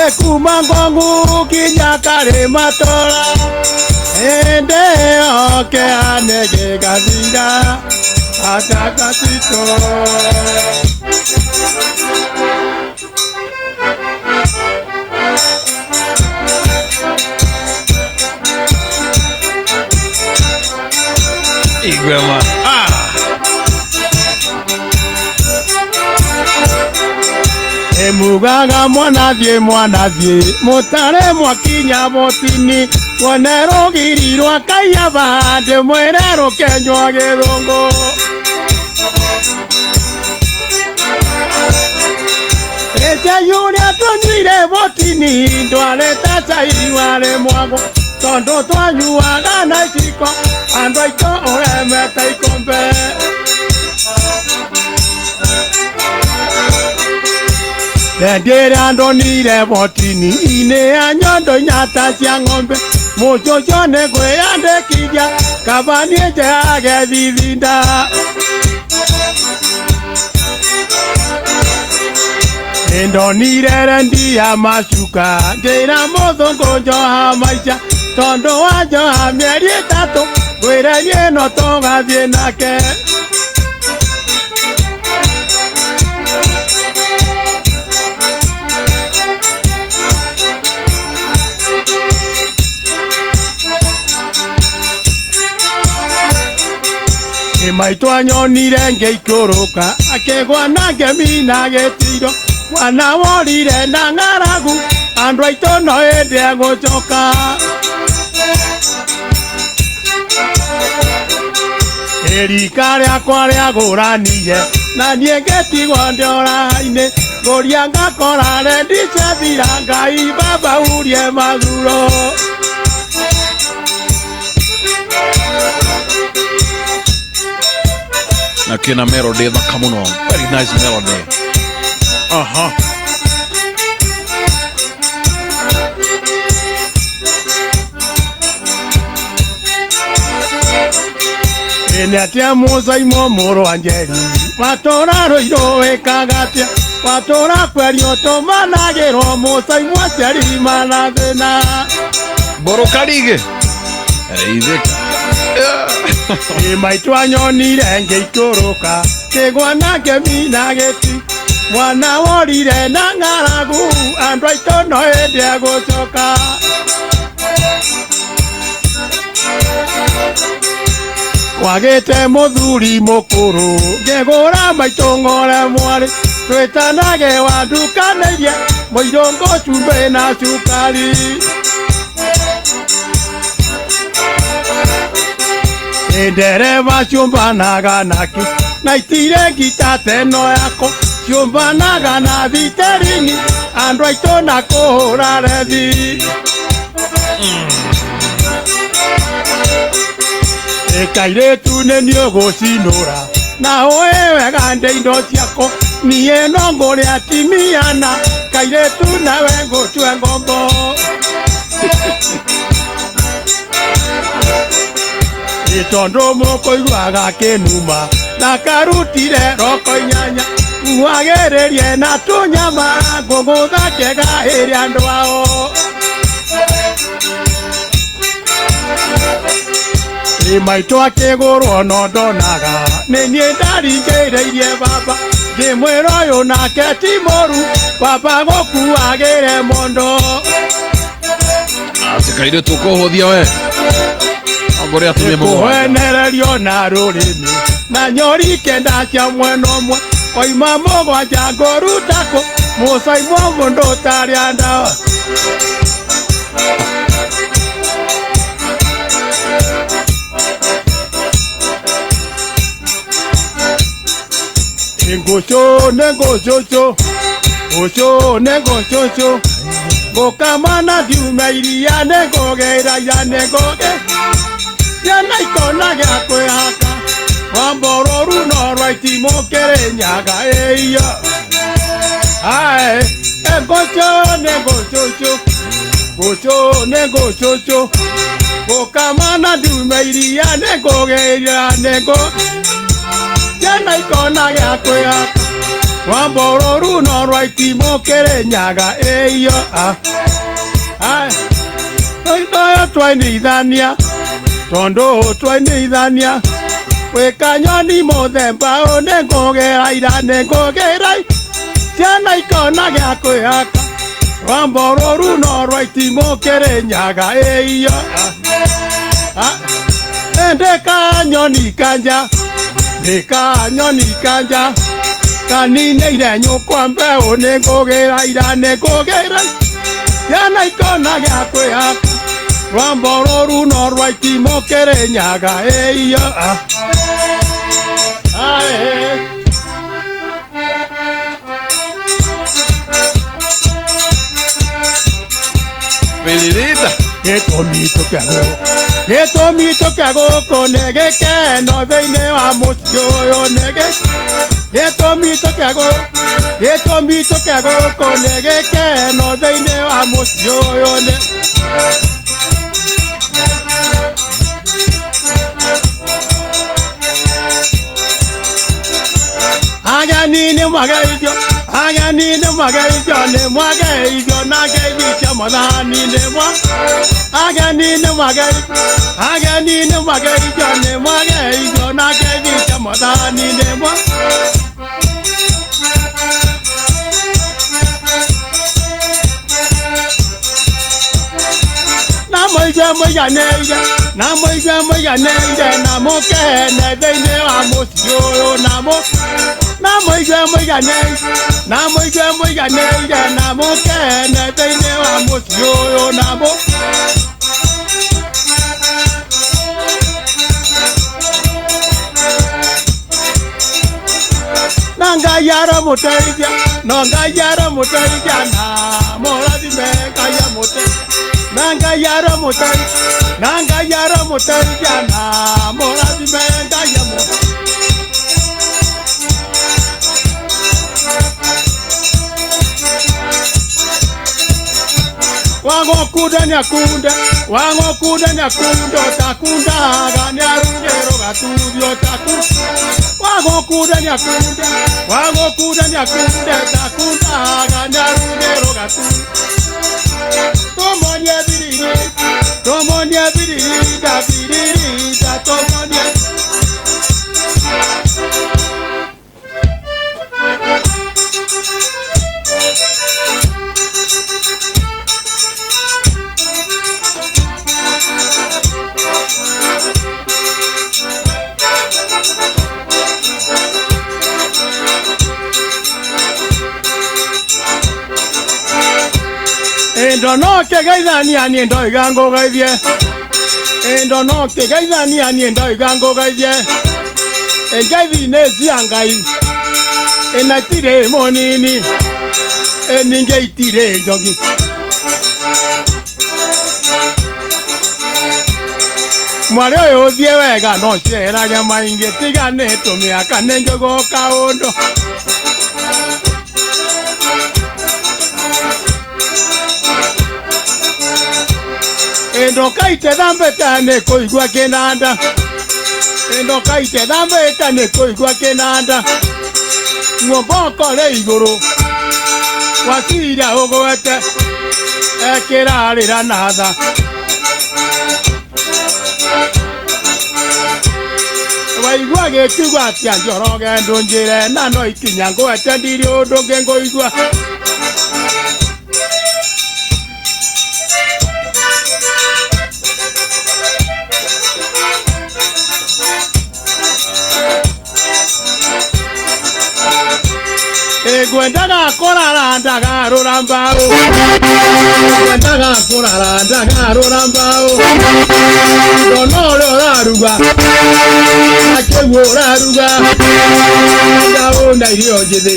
ĩ kuma Ngong'u nginya Karĩma-tũra, hĩndĩ ĩyo kĩeha nĩgĩgathira, atakatito. Igwema. Ah! Emugaga mwanathiĩ mwanathiĩ, mũtare mwakinya botini, wone rũgiri rwa Kaiyaba, ndĩmwĩre rũkenywo gĩthũngũ. Ĩcai ũrĩa tũnyuire botini, ndwarĩ ta cai warĩ mwago, tondũ twanyuaga na iciko, andũ aitũ ũremete ikombe. Ndĩrĩa ndonire botini-inĩ ya nyondo inya cia ng'ombe, mũcũcũ nĩ kwĩyandĩkithia, kaba niĩ njeage thithinda. Ndonire rendi ya macuka, ngĩra mũthũngũ njoha maica, tondũ wa njoha mĩeri ĩtatũ, ngwĩre niĩ no tũgathiĩ nake. Maitũ anyonire ngĩikũrũka, akĩgwa na ngemi na gĩtiro, mwana worire na ng'aragu, andũ aitũ no hĩndĩ egũcoka. Ĩrika rĩakwa rĩagũranirie, na niĩ ngĩtigwo ndĩora-inĩ, ngũria ngakora rendi ciathira, Ngai baba hurie mathuro. Na kina melody thaka mũno, very nice melody. Aha. Ĩnĩ atĩa mũcaimo mũrũ wa Njeri watũra rũirũ wĩkaga atĩa watũra kwerio tũmanagĩrwo mũcaimo aciari mana thĩna. Borokarige. Reithika. Ĩ maitũ anyonire ngĩikũrũka kĩgwa na ngemi na gĩti mwana worire na ng'aragu andũ aitũ no hĩndĩ egũcoka. Kwagĩte mũthuri mũkũrũ ngĩgũra maitũ ng'ore mwarĩ twĩtanage wandukanĩirie mũirũngũ cumbĩ na cukari. Ndereva ciũmbanaga naki na itire ngita teno yako ciũmbanaga na thiterini andũ aitũ na kũhũra rethi. Ĩkairĩtu nĩ niĩ ũgũcinũra na ũĩ wega ndĩ indo ciako niĩ no ngũrĩ atimiana kairĩtu nawe ngũtue ngombo. Tondũ mũkũiguaga kĩnuma na karutire roko inyanya mwagĩrĩrie na tũnyama ngũgũtha kega ĩrĩa andũ ao. Ĩ maitũ akĩgũrwo no ndonaga nĩ niĩ ndaringĩrĩirie baba ngĩmwĩra ũyũ nake ti mũru baba gũkuagĩre mondo. Atĩ tũkũhũthia we. Ngũrĩ atumia mũgwanja. Kũhenererio na rũrĩmĩ na nyori kenda cia mwena ũmwe koima mũgwanja ngũruta kũ mũcaimo mũndũ ũtarĩa ndawa. Ngũcũ nĩ ngũcũcũ ngũcũ nĩ ngũcũcũ ngũkama na ndiume iria nĩ ngũgĩra ira nĩ ngũgĩ ciana ikona gĩa kwĩhaka rwambo rũru no rwa itimũ kĩrĩnyaga ĩiyo. Ae ngũcũ nĩ ngũcũcũ ngũcũ nĩ ngũcũcũ ngũkama na ndiume iria nĩ ngũgĩra nĩ ngũgĩ ciana ikona gĩa kwĩhaka rwambo rũru no rwa itimũ kĩrĩnyaga ĩiyo. Ae toyo twainithania tondũ twainithania wĩka nyoni mũthemba ũyũ nĩ ngũgĩra ira nĩ ngũgĩra ciana ikona gĩa kwĩhaka rwambo rũru no rwa itimũ kĩrĩnyaga ĩiyo. Ndĩka nyoni kanja ndĩka nyoni kanja kaninĩire nyũkwa mbeũ nĩ ngũgĩra ira nĩ ngũgĩra ciana ikona gĩa kwĩhaka rwambo rũru no rwa itimũ kĩrĩnyaga ĩiyo. Ae. Pililita. Gĩtũmi gĩtũmi tũkĩa gũkũ nĩ gĩkeno thĩinĩ wa mũciĩ ũyũ nĩ gĩtũmi tũkĩa gĩtũmi tũkĩa gũkũ nĩ gĩkeno thĩinĩ wa mũciĩ ũyũ nĩ ageni nĩ mwageithio ageni nĩ mwageithio nĩ mwageithio na ngeithi cia mwathani nĩ mwa ageni nĩ mwageithio ageni nĩ mwageithio nĩ mwageithio na ngeithi cia mwathani nĩ mwa. Na mũigue mũiganĩire na mũigue mũiganĩire na mũkene thĩinĩ wa mũciĩ ũyũ na mũ na mũigue mũiganĩire na mũigue mũiganĩire na mũkene thĩinĩ wa mũciĩ ũyũ na mũ. Na Ngai aromũteithia no Ngai aromũteithia na mũrathime Ngai amũteithia na Ngai aromũteithia na Ngai aromũteithia na mũrathime Ngai amũteithia. Wang'okunda nĩakunde wang'okunda nĩakunde ũtakundaga nĩarugĩrwo. rũgatuthio taku wagũkunda nĩakunda wagũkunda nĩakunde takundaga nĩarugĩ rũgatuthio tũmonie biriri tũmonie biriri da biriri da tũmonie. Endo no kĩgeithania niĩ ndoiga ngũgeithie. Endo no kĩgeithania niĩ ndoiga ngũgeithie. Ngeithi nĩ cia Ngai ĩna itirĩ mũnini ningĩ itirĩ njogi. Mwarĩ ũyũ ũthiĩ wega no cerage maingĩ tiga nĩ tũmĩaka nĩ njũgũka ũndũ. Ndokaite thambĩte nĩ kũigua kĩnanda. Ndokaite thambĩte nĩ kũigua kĩnanda. Ng'omba rĩ igũrũ wacira ũgwete ekĩrarĩra na tha. Waigua gĩkiuga atĩa Njoroge ndũnjĩre na no ikinya ngwete ndirĩ ũndũ ũngĩ ngũigua. Ngwendaga kũrara ndagarũra mbaũ. Ngwendaga kũrara ndagarũra mbaũ. Ndona ũrĩa ũraruga akĩguo ũraruga ndaũ na irio njĩthĩ.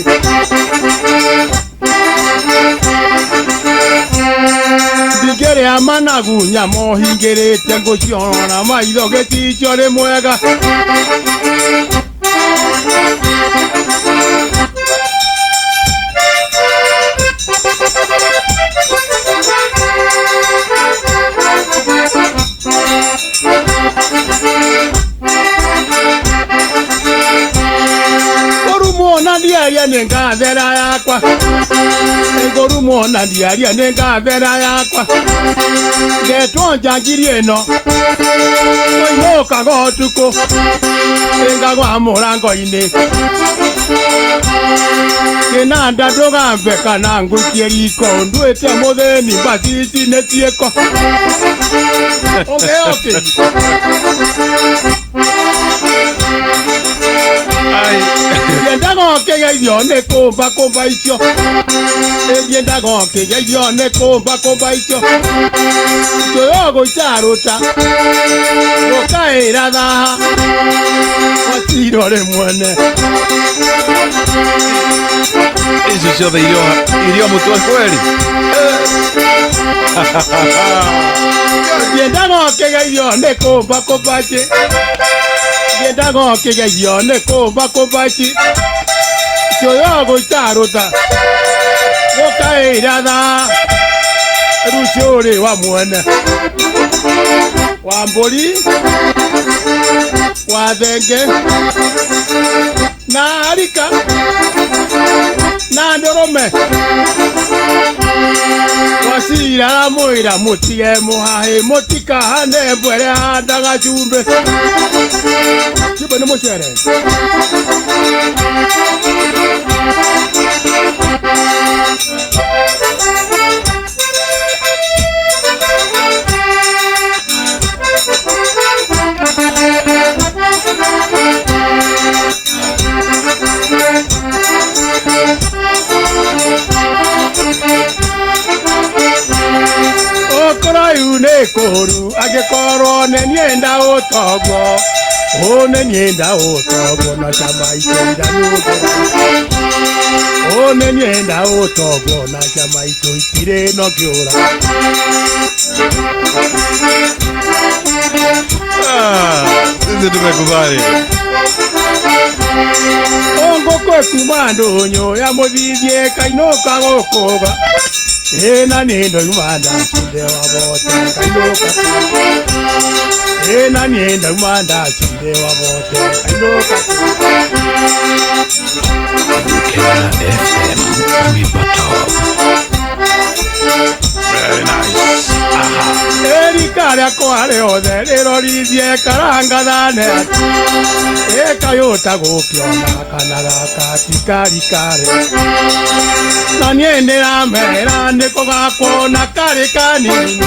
Ndingĩrĩa managu nyama ũhingĩrĩte ngũciona maitho gĩcicio rĩ mwega. Ngũrumwo na ndiaria nĩ ngathera yakwa. Ngũrumwo na ndiaria nĩ ngathera yakwa. Ngetwo njangiri ĩno kũinũkaga ũtukũ ĩngagwa mũrango-inĩ. Kĩnanda ndũgambe kana ngũikie riko nduĩte mũthĩni mbacici nĩ ciĩko. Ũngĩo kĩ? Ndiendaga ũkĩgeithio nĩ kũmba kũmba icio. Ndiendaga ũkĩgeithio nĩ kũmba kũmba icio. Njũyũ gũitarũta gũkaĩra thaha waciro rĩ mwene. Icio ciothe irio mũtwe kweli. Ndiendaga ũkĩgeithio nĩ kũmba kũmba ici. Ndiendaga ũkĩgeithio nĩ kũmba kũmba ici. Njũyũ gũitarũta gũkaĩra thaha rũciũ rĩ wa mwene. Wa mbũri wa thenge na harika na ndũrũme. Wacira aramwĩra mũtige mũhahĩ mũtikahane mbwere handaga cumbĩ. Cumbĩ nĩ mũcere. Ũkũraihu nĩ kũũru angĩkorwo nĩ niĩ ndaũtogwo. Ũ nĩ niĩ ndaũtogwo na cama itũ iranyũngĩra. Ũ nĩ niĩ ndaũtogwo na cama itũ itirĩ no kĩũra. Sisi tumekubali. Ngũkũ ĩkuma ndũnyũ ya mũthithie kainũka gũkũga. Ĩna nĩ ndoima ndacinde wa bote kainũka. Ĩ na niĩ ndauma ndacire wa bote ainũka. Kena FM Rwimbo Top. Very nice. Erika rĩakwa rĩothe rĩrorithie karangathane ĩkayũta gũkĩona kana gaka ti karikare na niĩ ndĩramera nĩ kũgakwo na karĩ kanini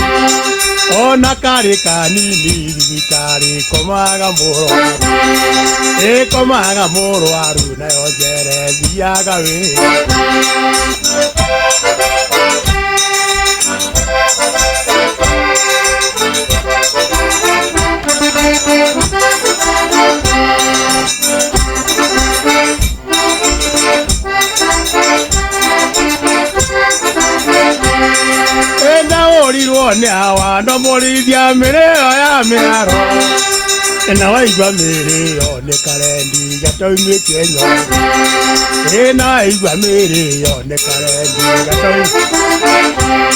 ona karĩ kanini thibitarĩ komaga mũrwaru ĩkomaga mũrwaru nayo njere thiaga wĩra. Ndaũrirwo nĩ awa no mũrithia mĩrĩo ya mĩaro na waigua mĩrĩo nĩ karendi gataumĩtie nyondo ĩ na waigua mĩrĩo nĩ karendi gataumĩtie.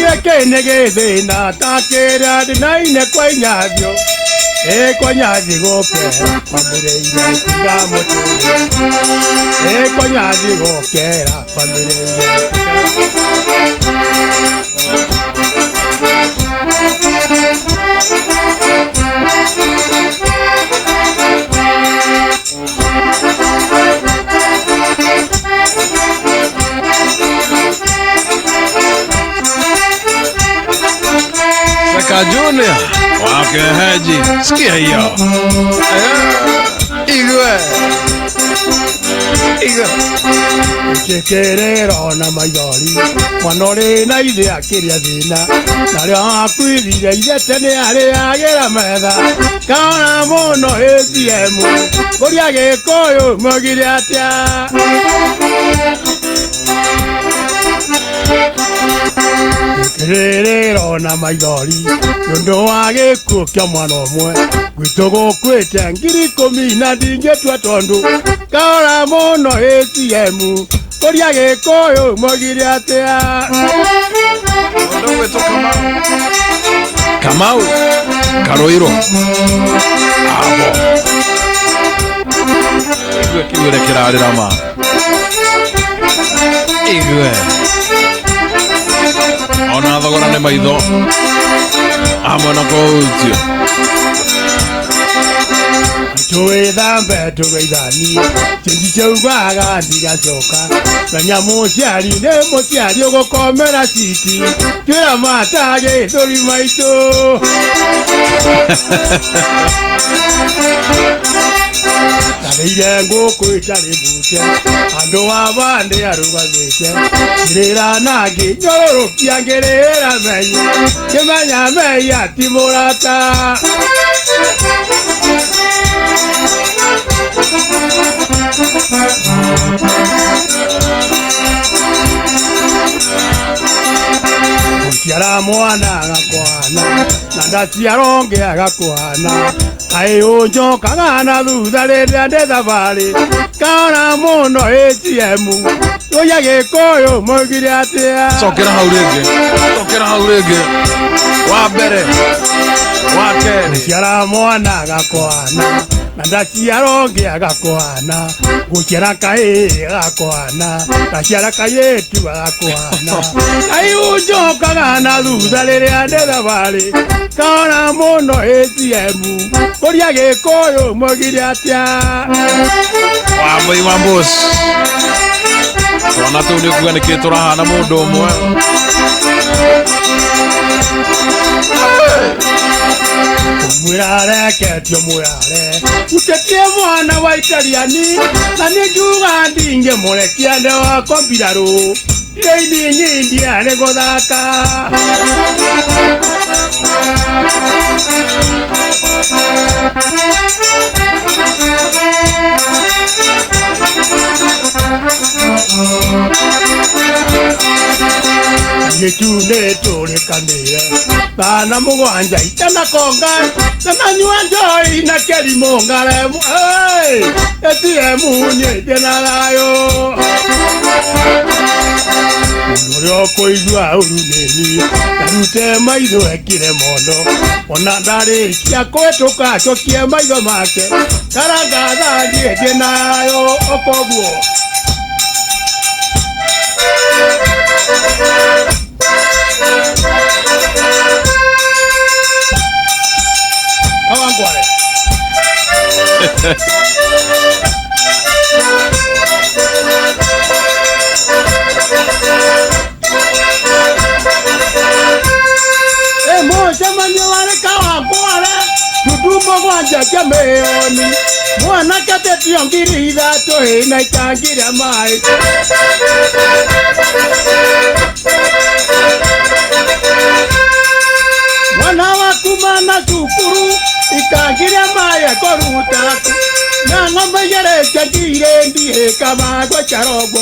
Gĩkĩ nĩ gĩthĩna ta kĩrĩa ndĩnaine kwa inyathio ĩ kwa nyathi gũkera kwambĩrĩire tiga mũtũrĩ ĩ kwa nyathi gũkera kwambĩrĩire tiga. Seka Junior wake Heji, sikia hiyo. Igwe igwe. Njĩkĩrĩro na maithori mwana ũrĩ na ithe akĩrĩa thĩna narĩo akuithire ithe tene arĩagĩra metha kaona mũno ATM kũria Gĩkũyũ maugire atĩa. Kĩrĩrĩro na maithori nĩ ũndũ wa gĩkuũ kĩa mwana ũmwe gwitũ gũkuĩte 10,000 na ndingĩtua tondũ kaora mũno ATM kũria Gĩkũyũ maugire atĩa. Mũndũ ũgwĩtwo Kamau Karoiro abo igwe kĩu ũrĩa kĩrarĩra ma igwe ona thogora nĩ maitho amwe na kũhutio. Twĩthambe tũgeithanie cĩnji ciaugaga ndigacoka menya mũciari nĩ mũciari ũgũkomera citi twĩra mata gĩthũri maitũ. Ndarĩire ngũkũ ĩtarĩ mbute andũ a bandĩ arũgamĩte ngĩrĩra na ngĩnyororokia ngĩrĩra menye ngĩmenya mei ti mũrata. Gũciara mwana agakwana na ndaciara ũngĩ agakwana kaĩ ũnjokaga na thutha rĩrĩa ndĩ thabarĩ kaora mũno ATM ũria Gĩkũyũ maugire atĩa. Cokera hau rĩngĩ, cokera hau rĩngĩ, wa mbere wa kerĩ. Gũciara mwana agakwana na ndaciara ũngĩ agakwana gũciara kahĩĩ agakwana ndaciara kairĩtu agakwana kaĩ ũnjokaga na thutha rĩrĩa ndĩ thabarĩ kaora mũno ATM kũria Gĩkũyũ maugire atĩa. Wambui wa Mbũci twana tũu nĩ ũkuga nĩkĩ tũrahana mũndũ ũmwe. Mwĩrare ketio mwĩrare utetie mwana wa italiani na nĩ njuga ndingĩmũrekia nde wakwa mbirarũ iria nyindia nĩ gũthaka. Tũirĩtu nĩ tũrĩkanĩre thana mũgwanja itanakonga tananyua njoi na kĩrimũ ngaremu ĩtie munyĩtie na thayũ ũrĩa ũkũigua ũru nĩ niĩ ndarute maitho ekire mondo ona ndarĩkia kũhĩtũka acokie maitho make karangatha thiĩtie nayo okoguo. Kawangware. Mũcemanio warĩ Kawangware tundu mũgwanja kĩmĩoni mwanake tetio 3,000 ĩ na itangi rĩa maĩ. Mwana waku mana cukuru itangi rĩa maĩ ekũruta kũ na ng'ombe igĩrĩ ngirĩ ndiĩ kamagwe charogo.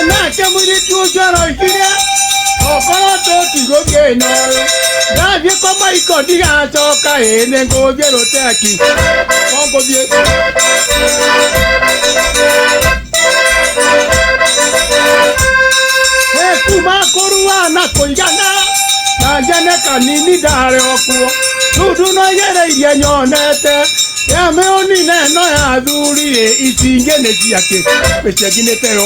Nake mũirĩtu ũcio aroigire okorwo tũtigũthiĩ noyo ndathiĩ kwa maiko ndigacoka ĩ nĩ ngũthiĩ rũteki no ngũthiĩ. Kuma kũrua na kũigana na njene kanini ndarĩ o kuo tundu no igĩrĩ iria nyonete ya mĩũni na ĩno ya athuri ĩ ici ingĩ nĩ ciakĩ mĩcengi nĩ teo.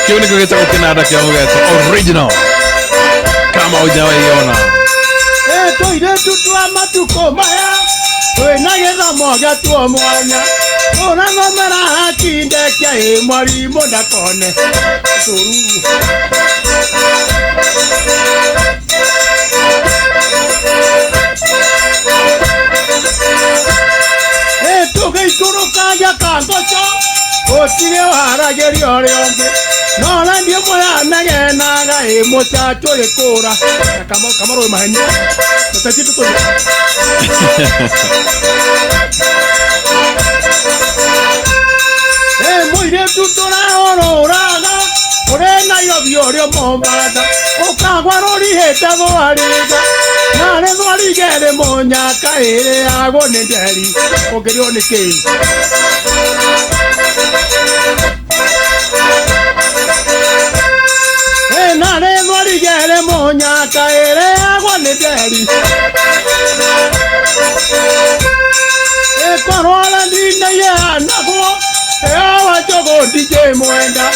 Kiu nĩkĩo gĩtagwo kĩnanda kĩa mũgeto original kama hujawaiona. Tũirĩtu twa matukũ maya twĩna gĩthomo gĩatuo mwanya tũrathomera hakindekia ĩ mwarimũ ndakone tũru. Tũgĩikũrũka kangoco gũtirĩ ũharagĩria ũrĩa ũngĩ no rendio mũyanegenaga ĩ mũcatũrĩ kũra kamarũĩ maheni tũteti tũtũrĩ. Mũirĩtu tũrahũrũraga ũrĩ Nairobi ũrĩ Mombasa ũkagwa rũrihĩte thwariga narĩ thwariga ĩrĩ mũnyaka ĩrĩagwo nĩ njeri ũngĩrĩo nĩ kĩĩ. Narĩ thwariga ĩrĩ mũnyaka ĩrĩagwo nĩ njeri ĩkorwo ndinaiyanagwo ĩowa njũgũ ndingĩmwenda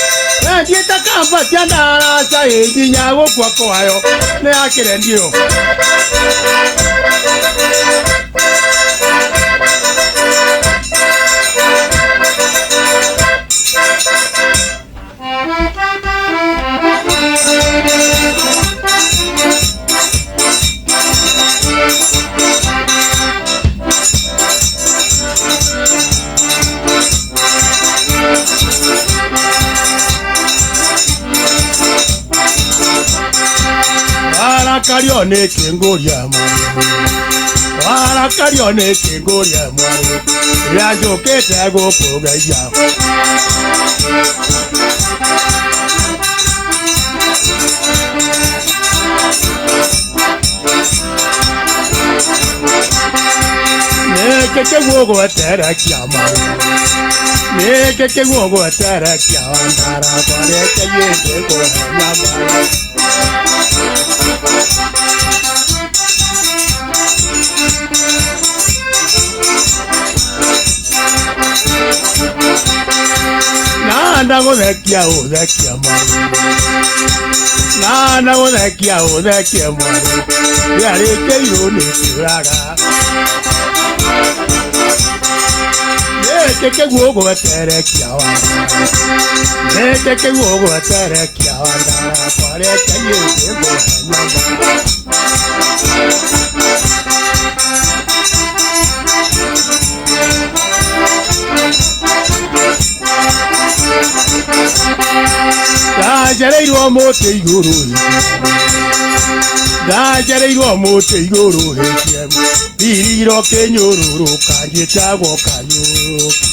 endiĩte kamba cia ndaraca ĩ nginya gũkua kwayo nĩ yakĩrendio. Warakario nĩ kĩngũria mwarĩ warakario nĩ kĩngũria mwarĩ rĩrĩa njũkĩte gũkũgeithia. Nĩkĩ kĩu ũgweterekia mwarĩ nĩkĩ kĩu ũgweterekia ndarakwa reke yĩndĩ kũhenya mwarĩ. Na ndagũthekia ũthekie mwarĩ na ndagũthekia ũthekie mwarĩ rĩarĩkĩirwo nĩ kĩũraga. Nĩkĩ kĩu ũgweterekia wandara? Nĩkĩ kĩu ũgweterekia wandara? Kwareke niĩ ngũhe nyama. Ndacereirwo mũtĩ igũrũ, ndacereirwo mũtĩ igũrũ HM iriro kĩnyũrũrũka njĩtagwo kanyũrũki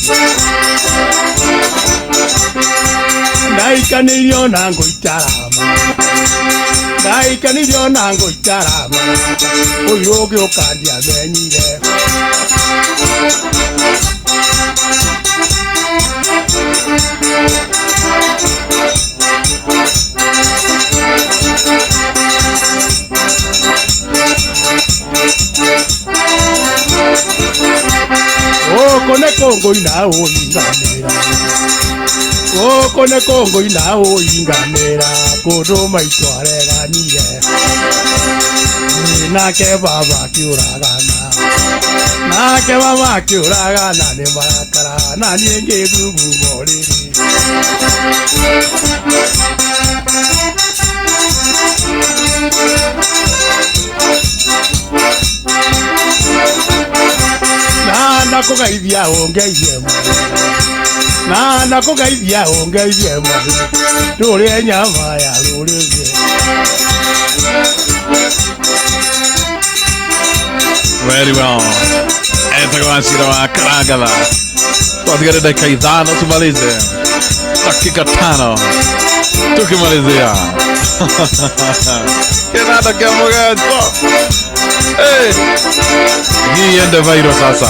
ndaikanĩirio na ngũitarama ndaikanĩirio na ngũitarama ũyũ ũgĩũka ndiamenyire. Gũkũ nĩ kũngũina ũinganĩra, gũkũ nĩ kũngũina ũinganĩra, kũndũ maitũ areganire nake baba akĩũragana, nake baba akĩũragana nĩ marakara na niĩ ngĩthuguma ũrĩrĩ. Na ndakũgeithia ũngeithie mwana, na ndakũgeithia ũngeithie mwana, tũrĩe nyama ya rũrĩrĩ. Very well. Etagwo Wachira wa Karangatha. Twatigare dakika 5 tumalize, dakika 5 tukimalizia kinanda kia mũgeto. Hey, hii iende viral sasa,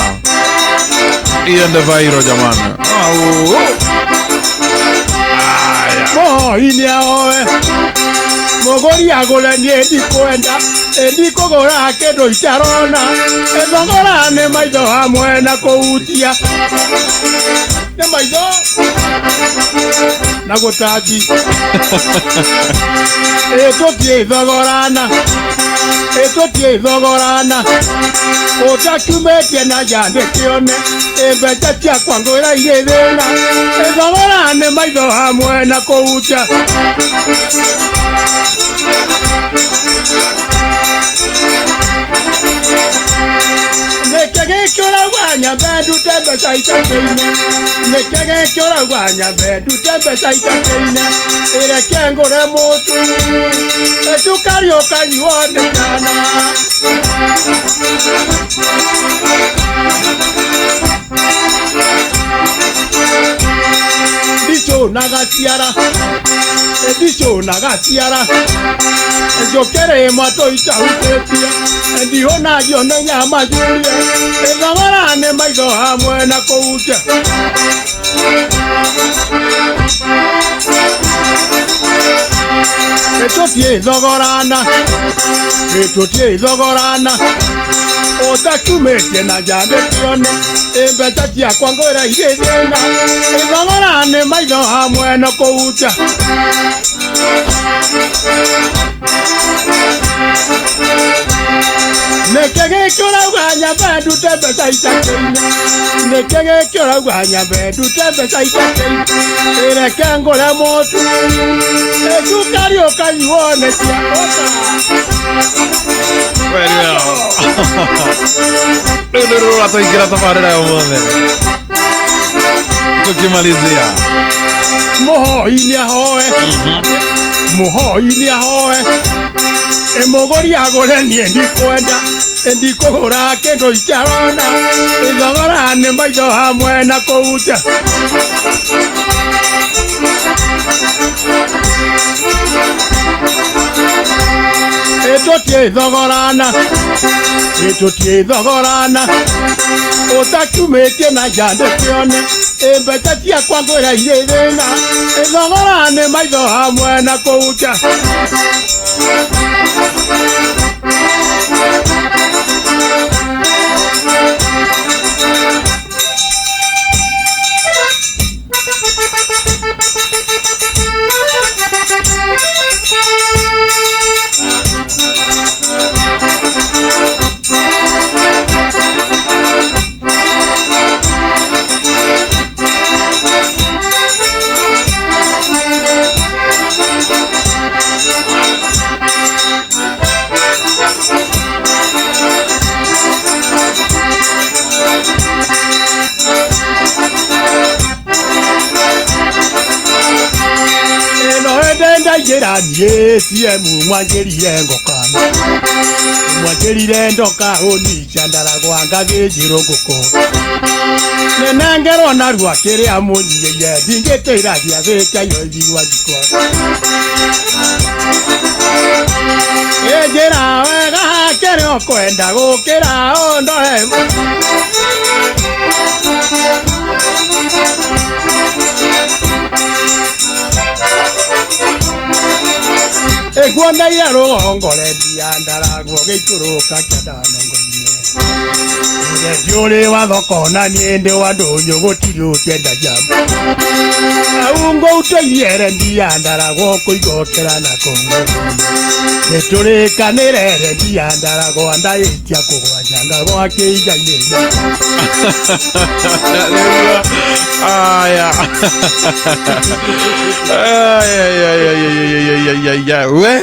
iende viral jamani. Au. Aya. Mũhoi nĩaoe mũgũri agũre niĩ ndikwenda ndikũgũra kĩndũ itarona ĩthogora nĩ maitho hamwe na kũhutia nĩ maitho na gũtanji ĩtũtiĩ thogorana ĩtũtiĩ thogorana ũtakiumĩtie na nja ndĩkĩone ĩ mbeca ciakwa ngwĩra irĩ thĩna ĩthogora nĩ maitho hamwe na kũhutia. Nĩkĩ gĩkĩ ũrauga nyambe ndute mbeca itakĩine? Nĩkĩ gĩkĩ ũrauga nyambe ndute mbeca itakĩine? Ĩreke ngũre mũtu ĩcukari ũkanyuo nĩ ciana. Ndicũnaga ciara, ndicũnaga ciara njũkĩrĩ mwatũ itahutĩtie ndihũnagio nĩ nyama njurie ĩthogora nĩ maitho hamwe na kũhutia. Ĩtũtiĩ thogorana, ĩtũtiĩ thogorana ũtakiumĩtie na nja ndĩkĩone ĩ mbeca ciakwa ngwĩra irĩ thĩna ĩthogora nĩ maitho hamwe na kũhutia. Nĩkĩ gĩkĩ ũrauga nyambe ndute mbeca itakĩine? Nĩkĩ gĩkĩ ũrauga nyambe ndute mbeca itakĩine? Ĩreke ngũre mũtu ĩcukari ũkanyuo nĩ cia ũka. Very well. Rĩu nĩ rũra twaingĩra tabarĩra ya ũmũthĩ tukimalizia. Mũhoi nĩahoe, mũhoi nĩahoe ĩmũgũri agũre niĩ ndikwenda ndikũgũra kĩndũ itarona ĩthogora nĩ maitho hamwe na kũhutia. Ĩtũtiĩ thogorana, ĩtũtiĩ thogorana ũtakiumĩtie na nja ndĩkĩone ĩ mbeca ciakwa ngwĩra irĩ thĩna ĩthogora nĩ maitho hamwe na kũhutia. Ndaingĩra niĩ CM mwanjĩrire ngoka mwanjĩrire ndoka ũnica ndaragwa ngathĩnjĩrwo ngũkũ nĩnengerwo narua kĩrĩa mũnyiĩie ndingĩtĩra gĩathĩ kĩa igua jiko ĩnjĩra wega kĩrĩa ũkwenda gũkĩra ũndoe. Ĩkuoneire rũgongo rendia ndaragwo gĩikũrũka kĩandanongo-inĩ ndiũrĩ wa thoko na niĩ ndĩ wa ndũnyũ gũtirĩ ũtwendagia aungo ũtũiere rendia ndaragwo kũigokera na kũngũ nĩtũrĩkanĩre rendia ndaragwo ndaĩtia kũgwa njanga gwa kĩiga-inĩ. Aya. Ay, ay, ay, ay, ay, ay, ay, ay, ay, we.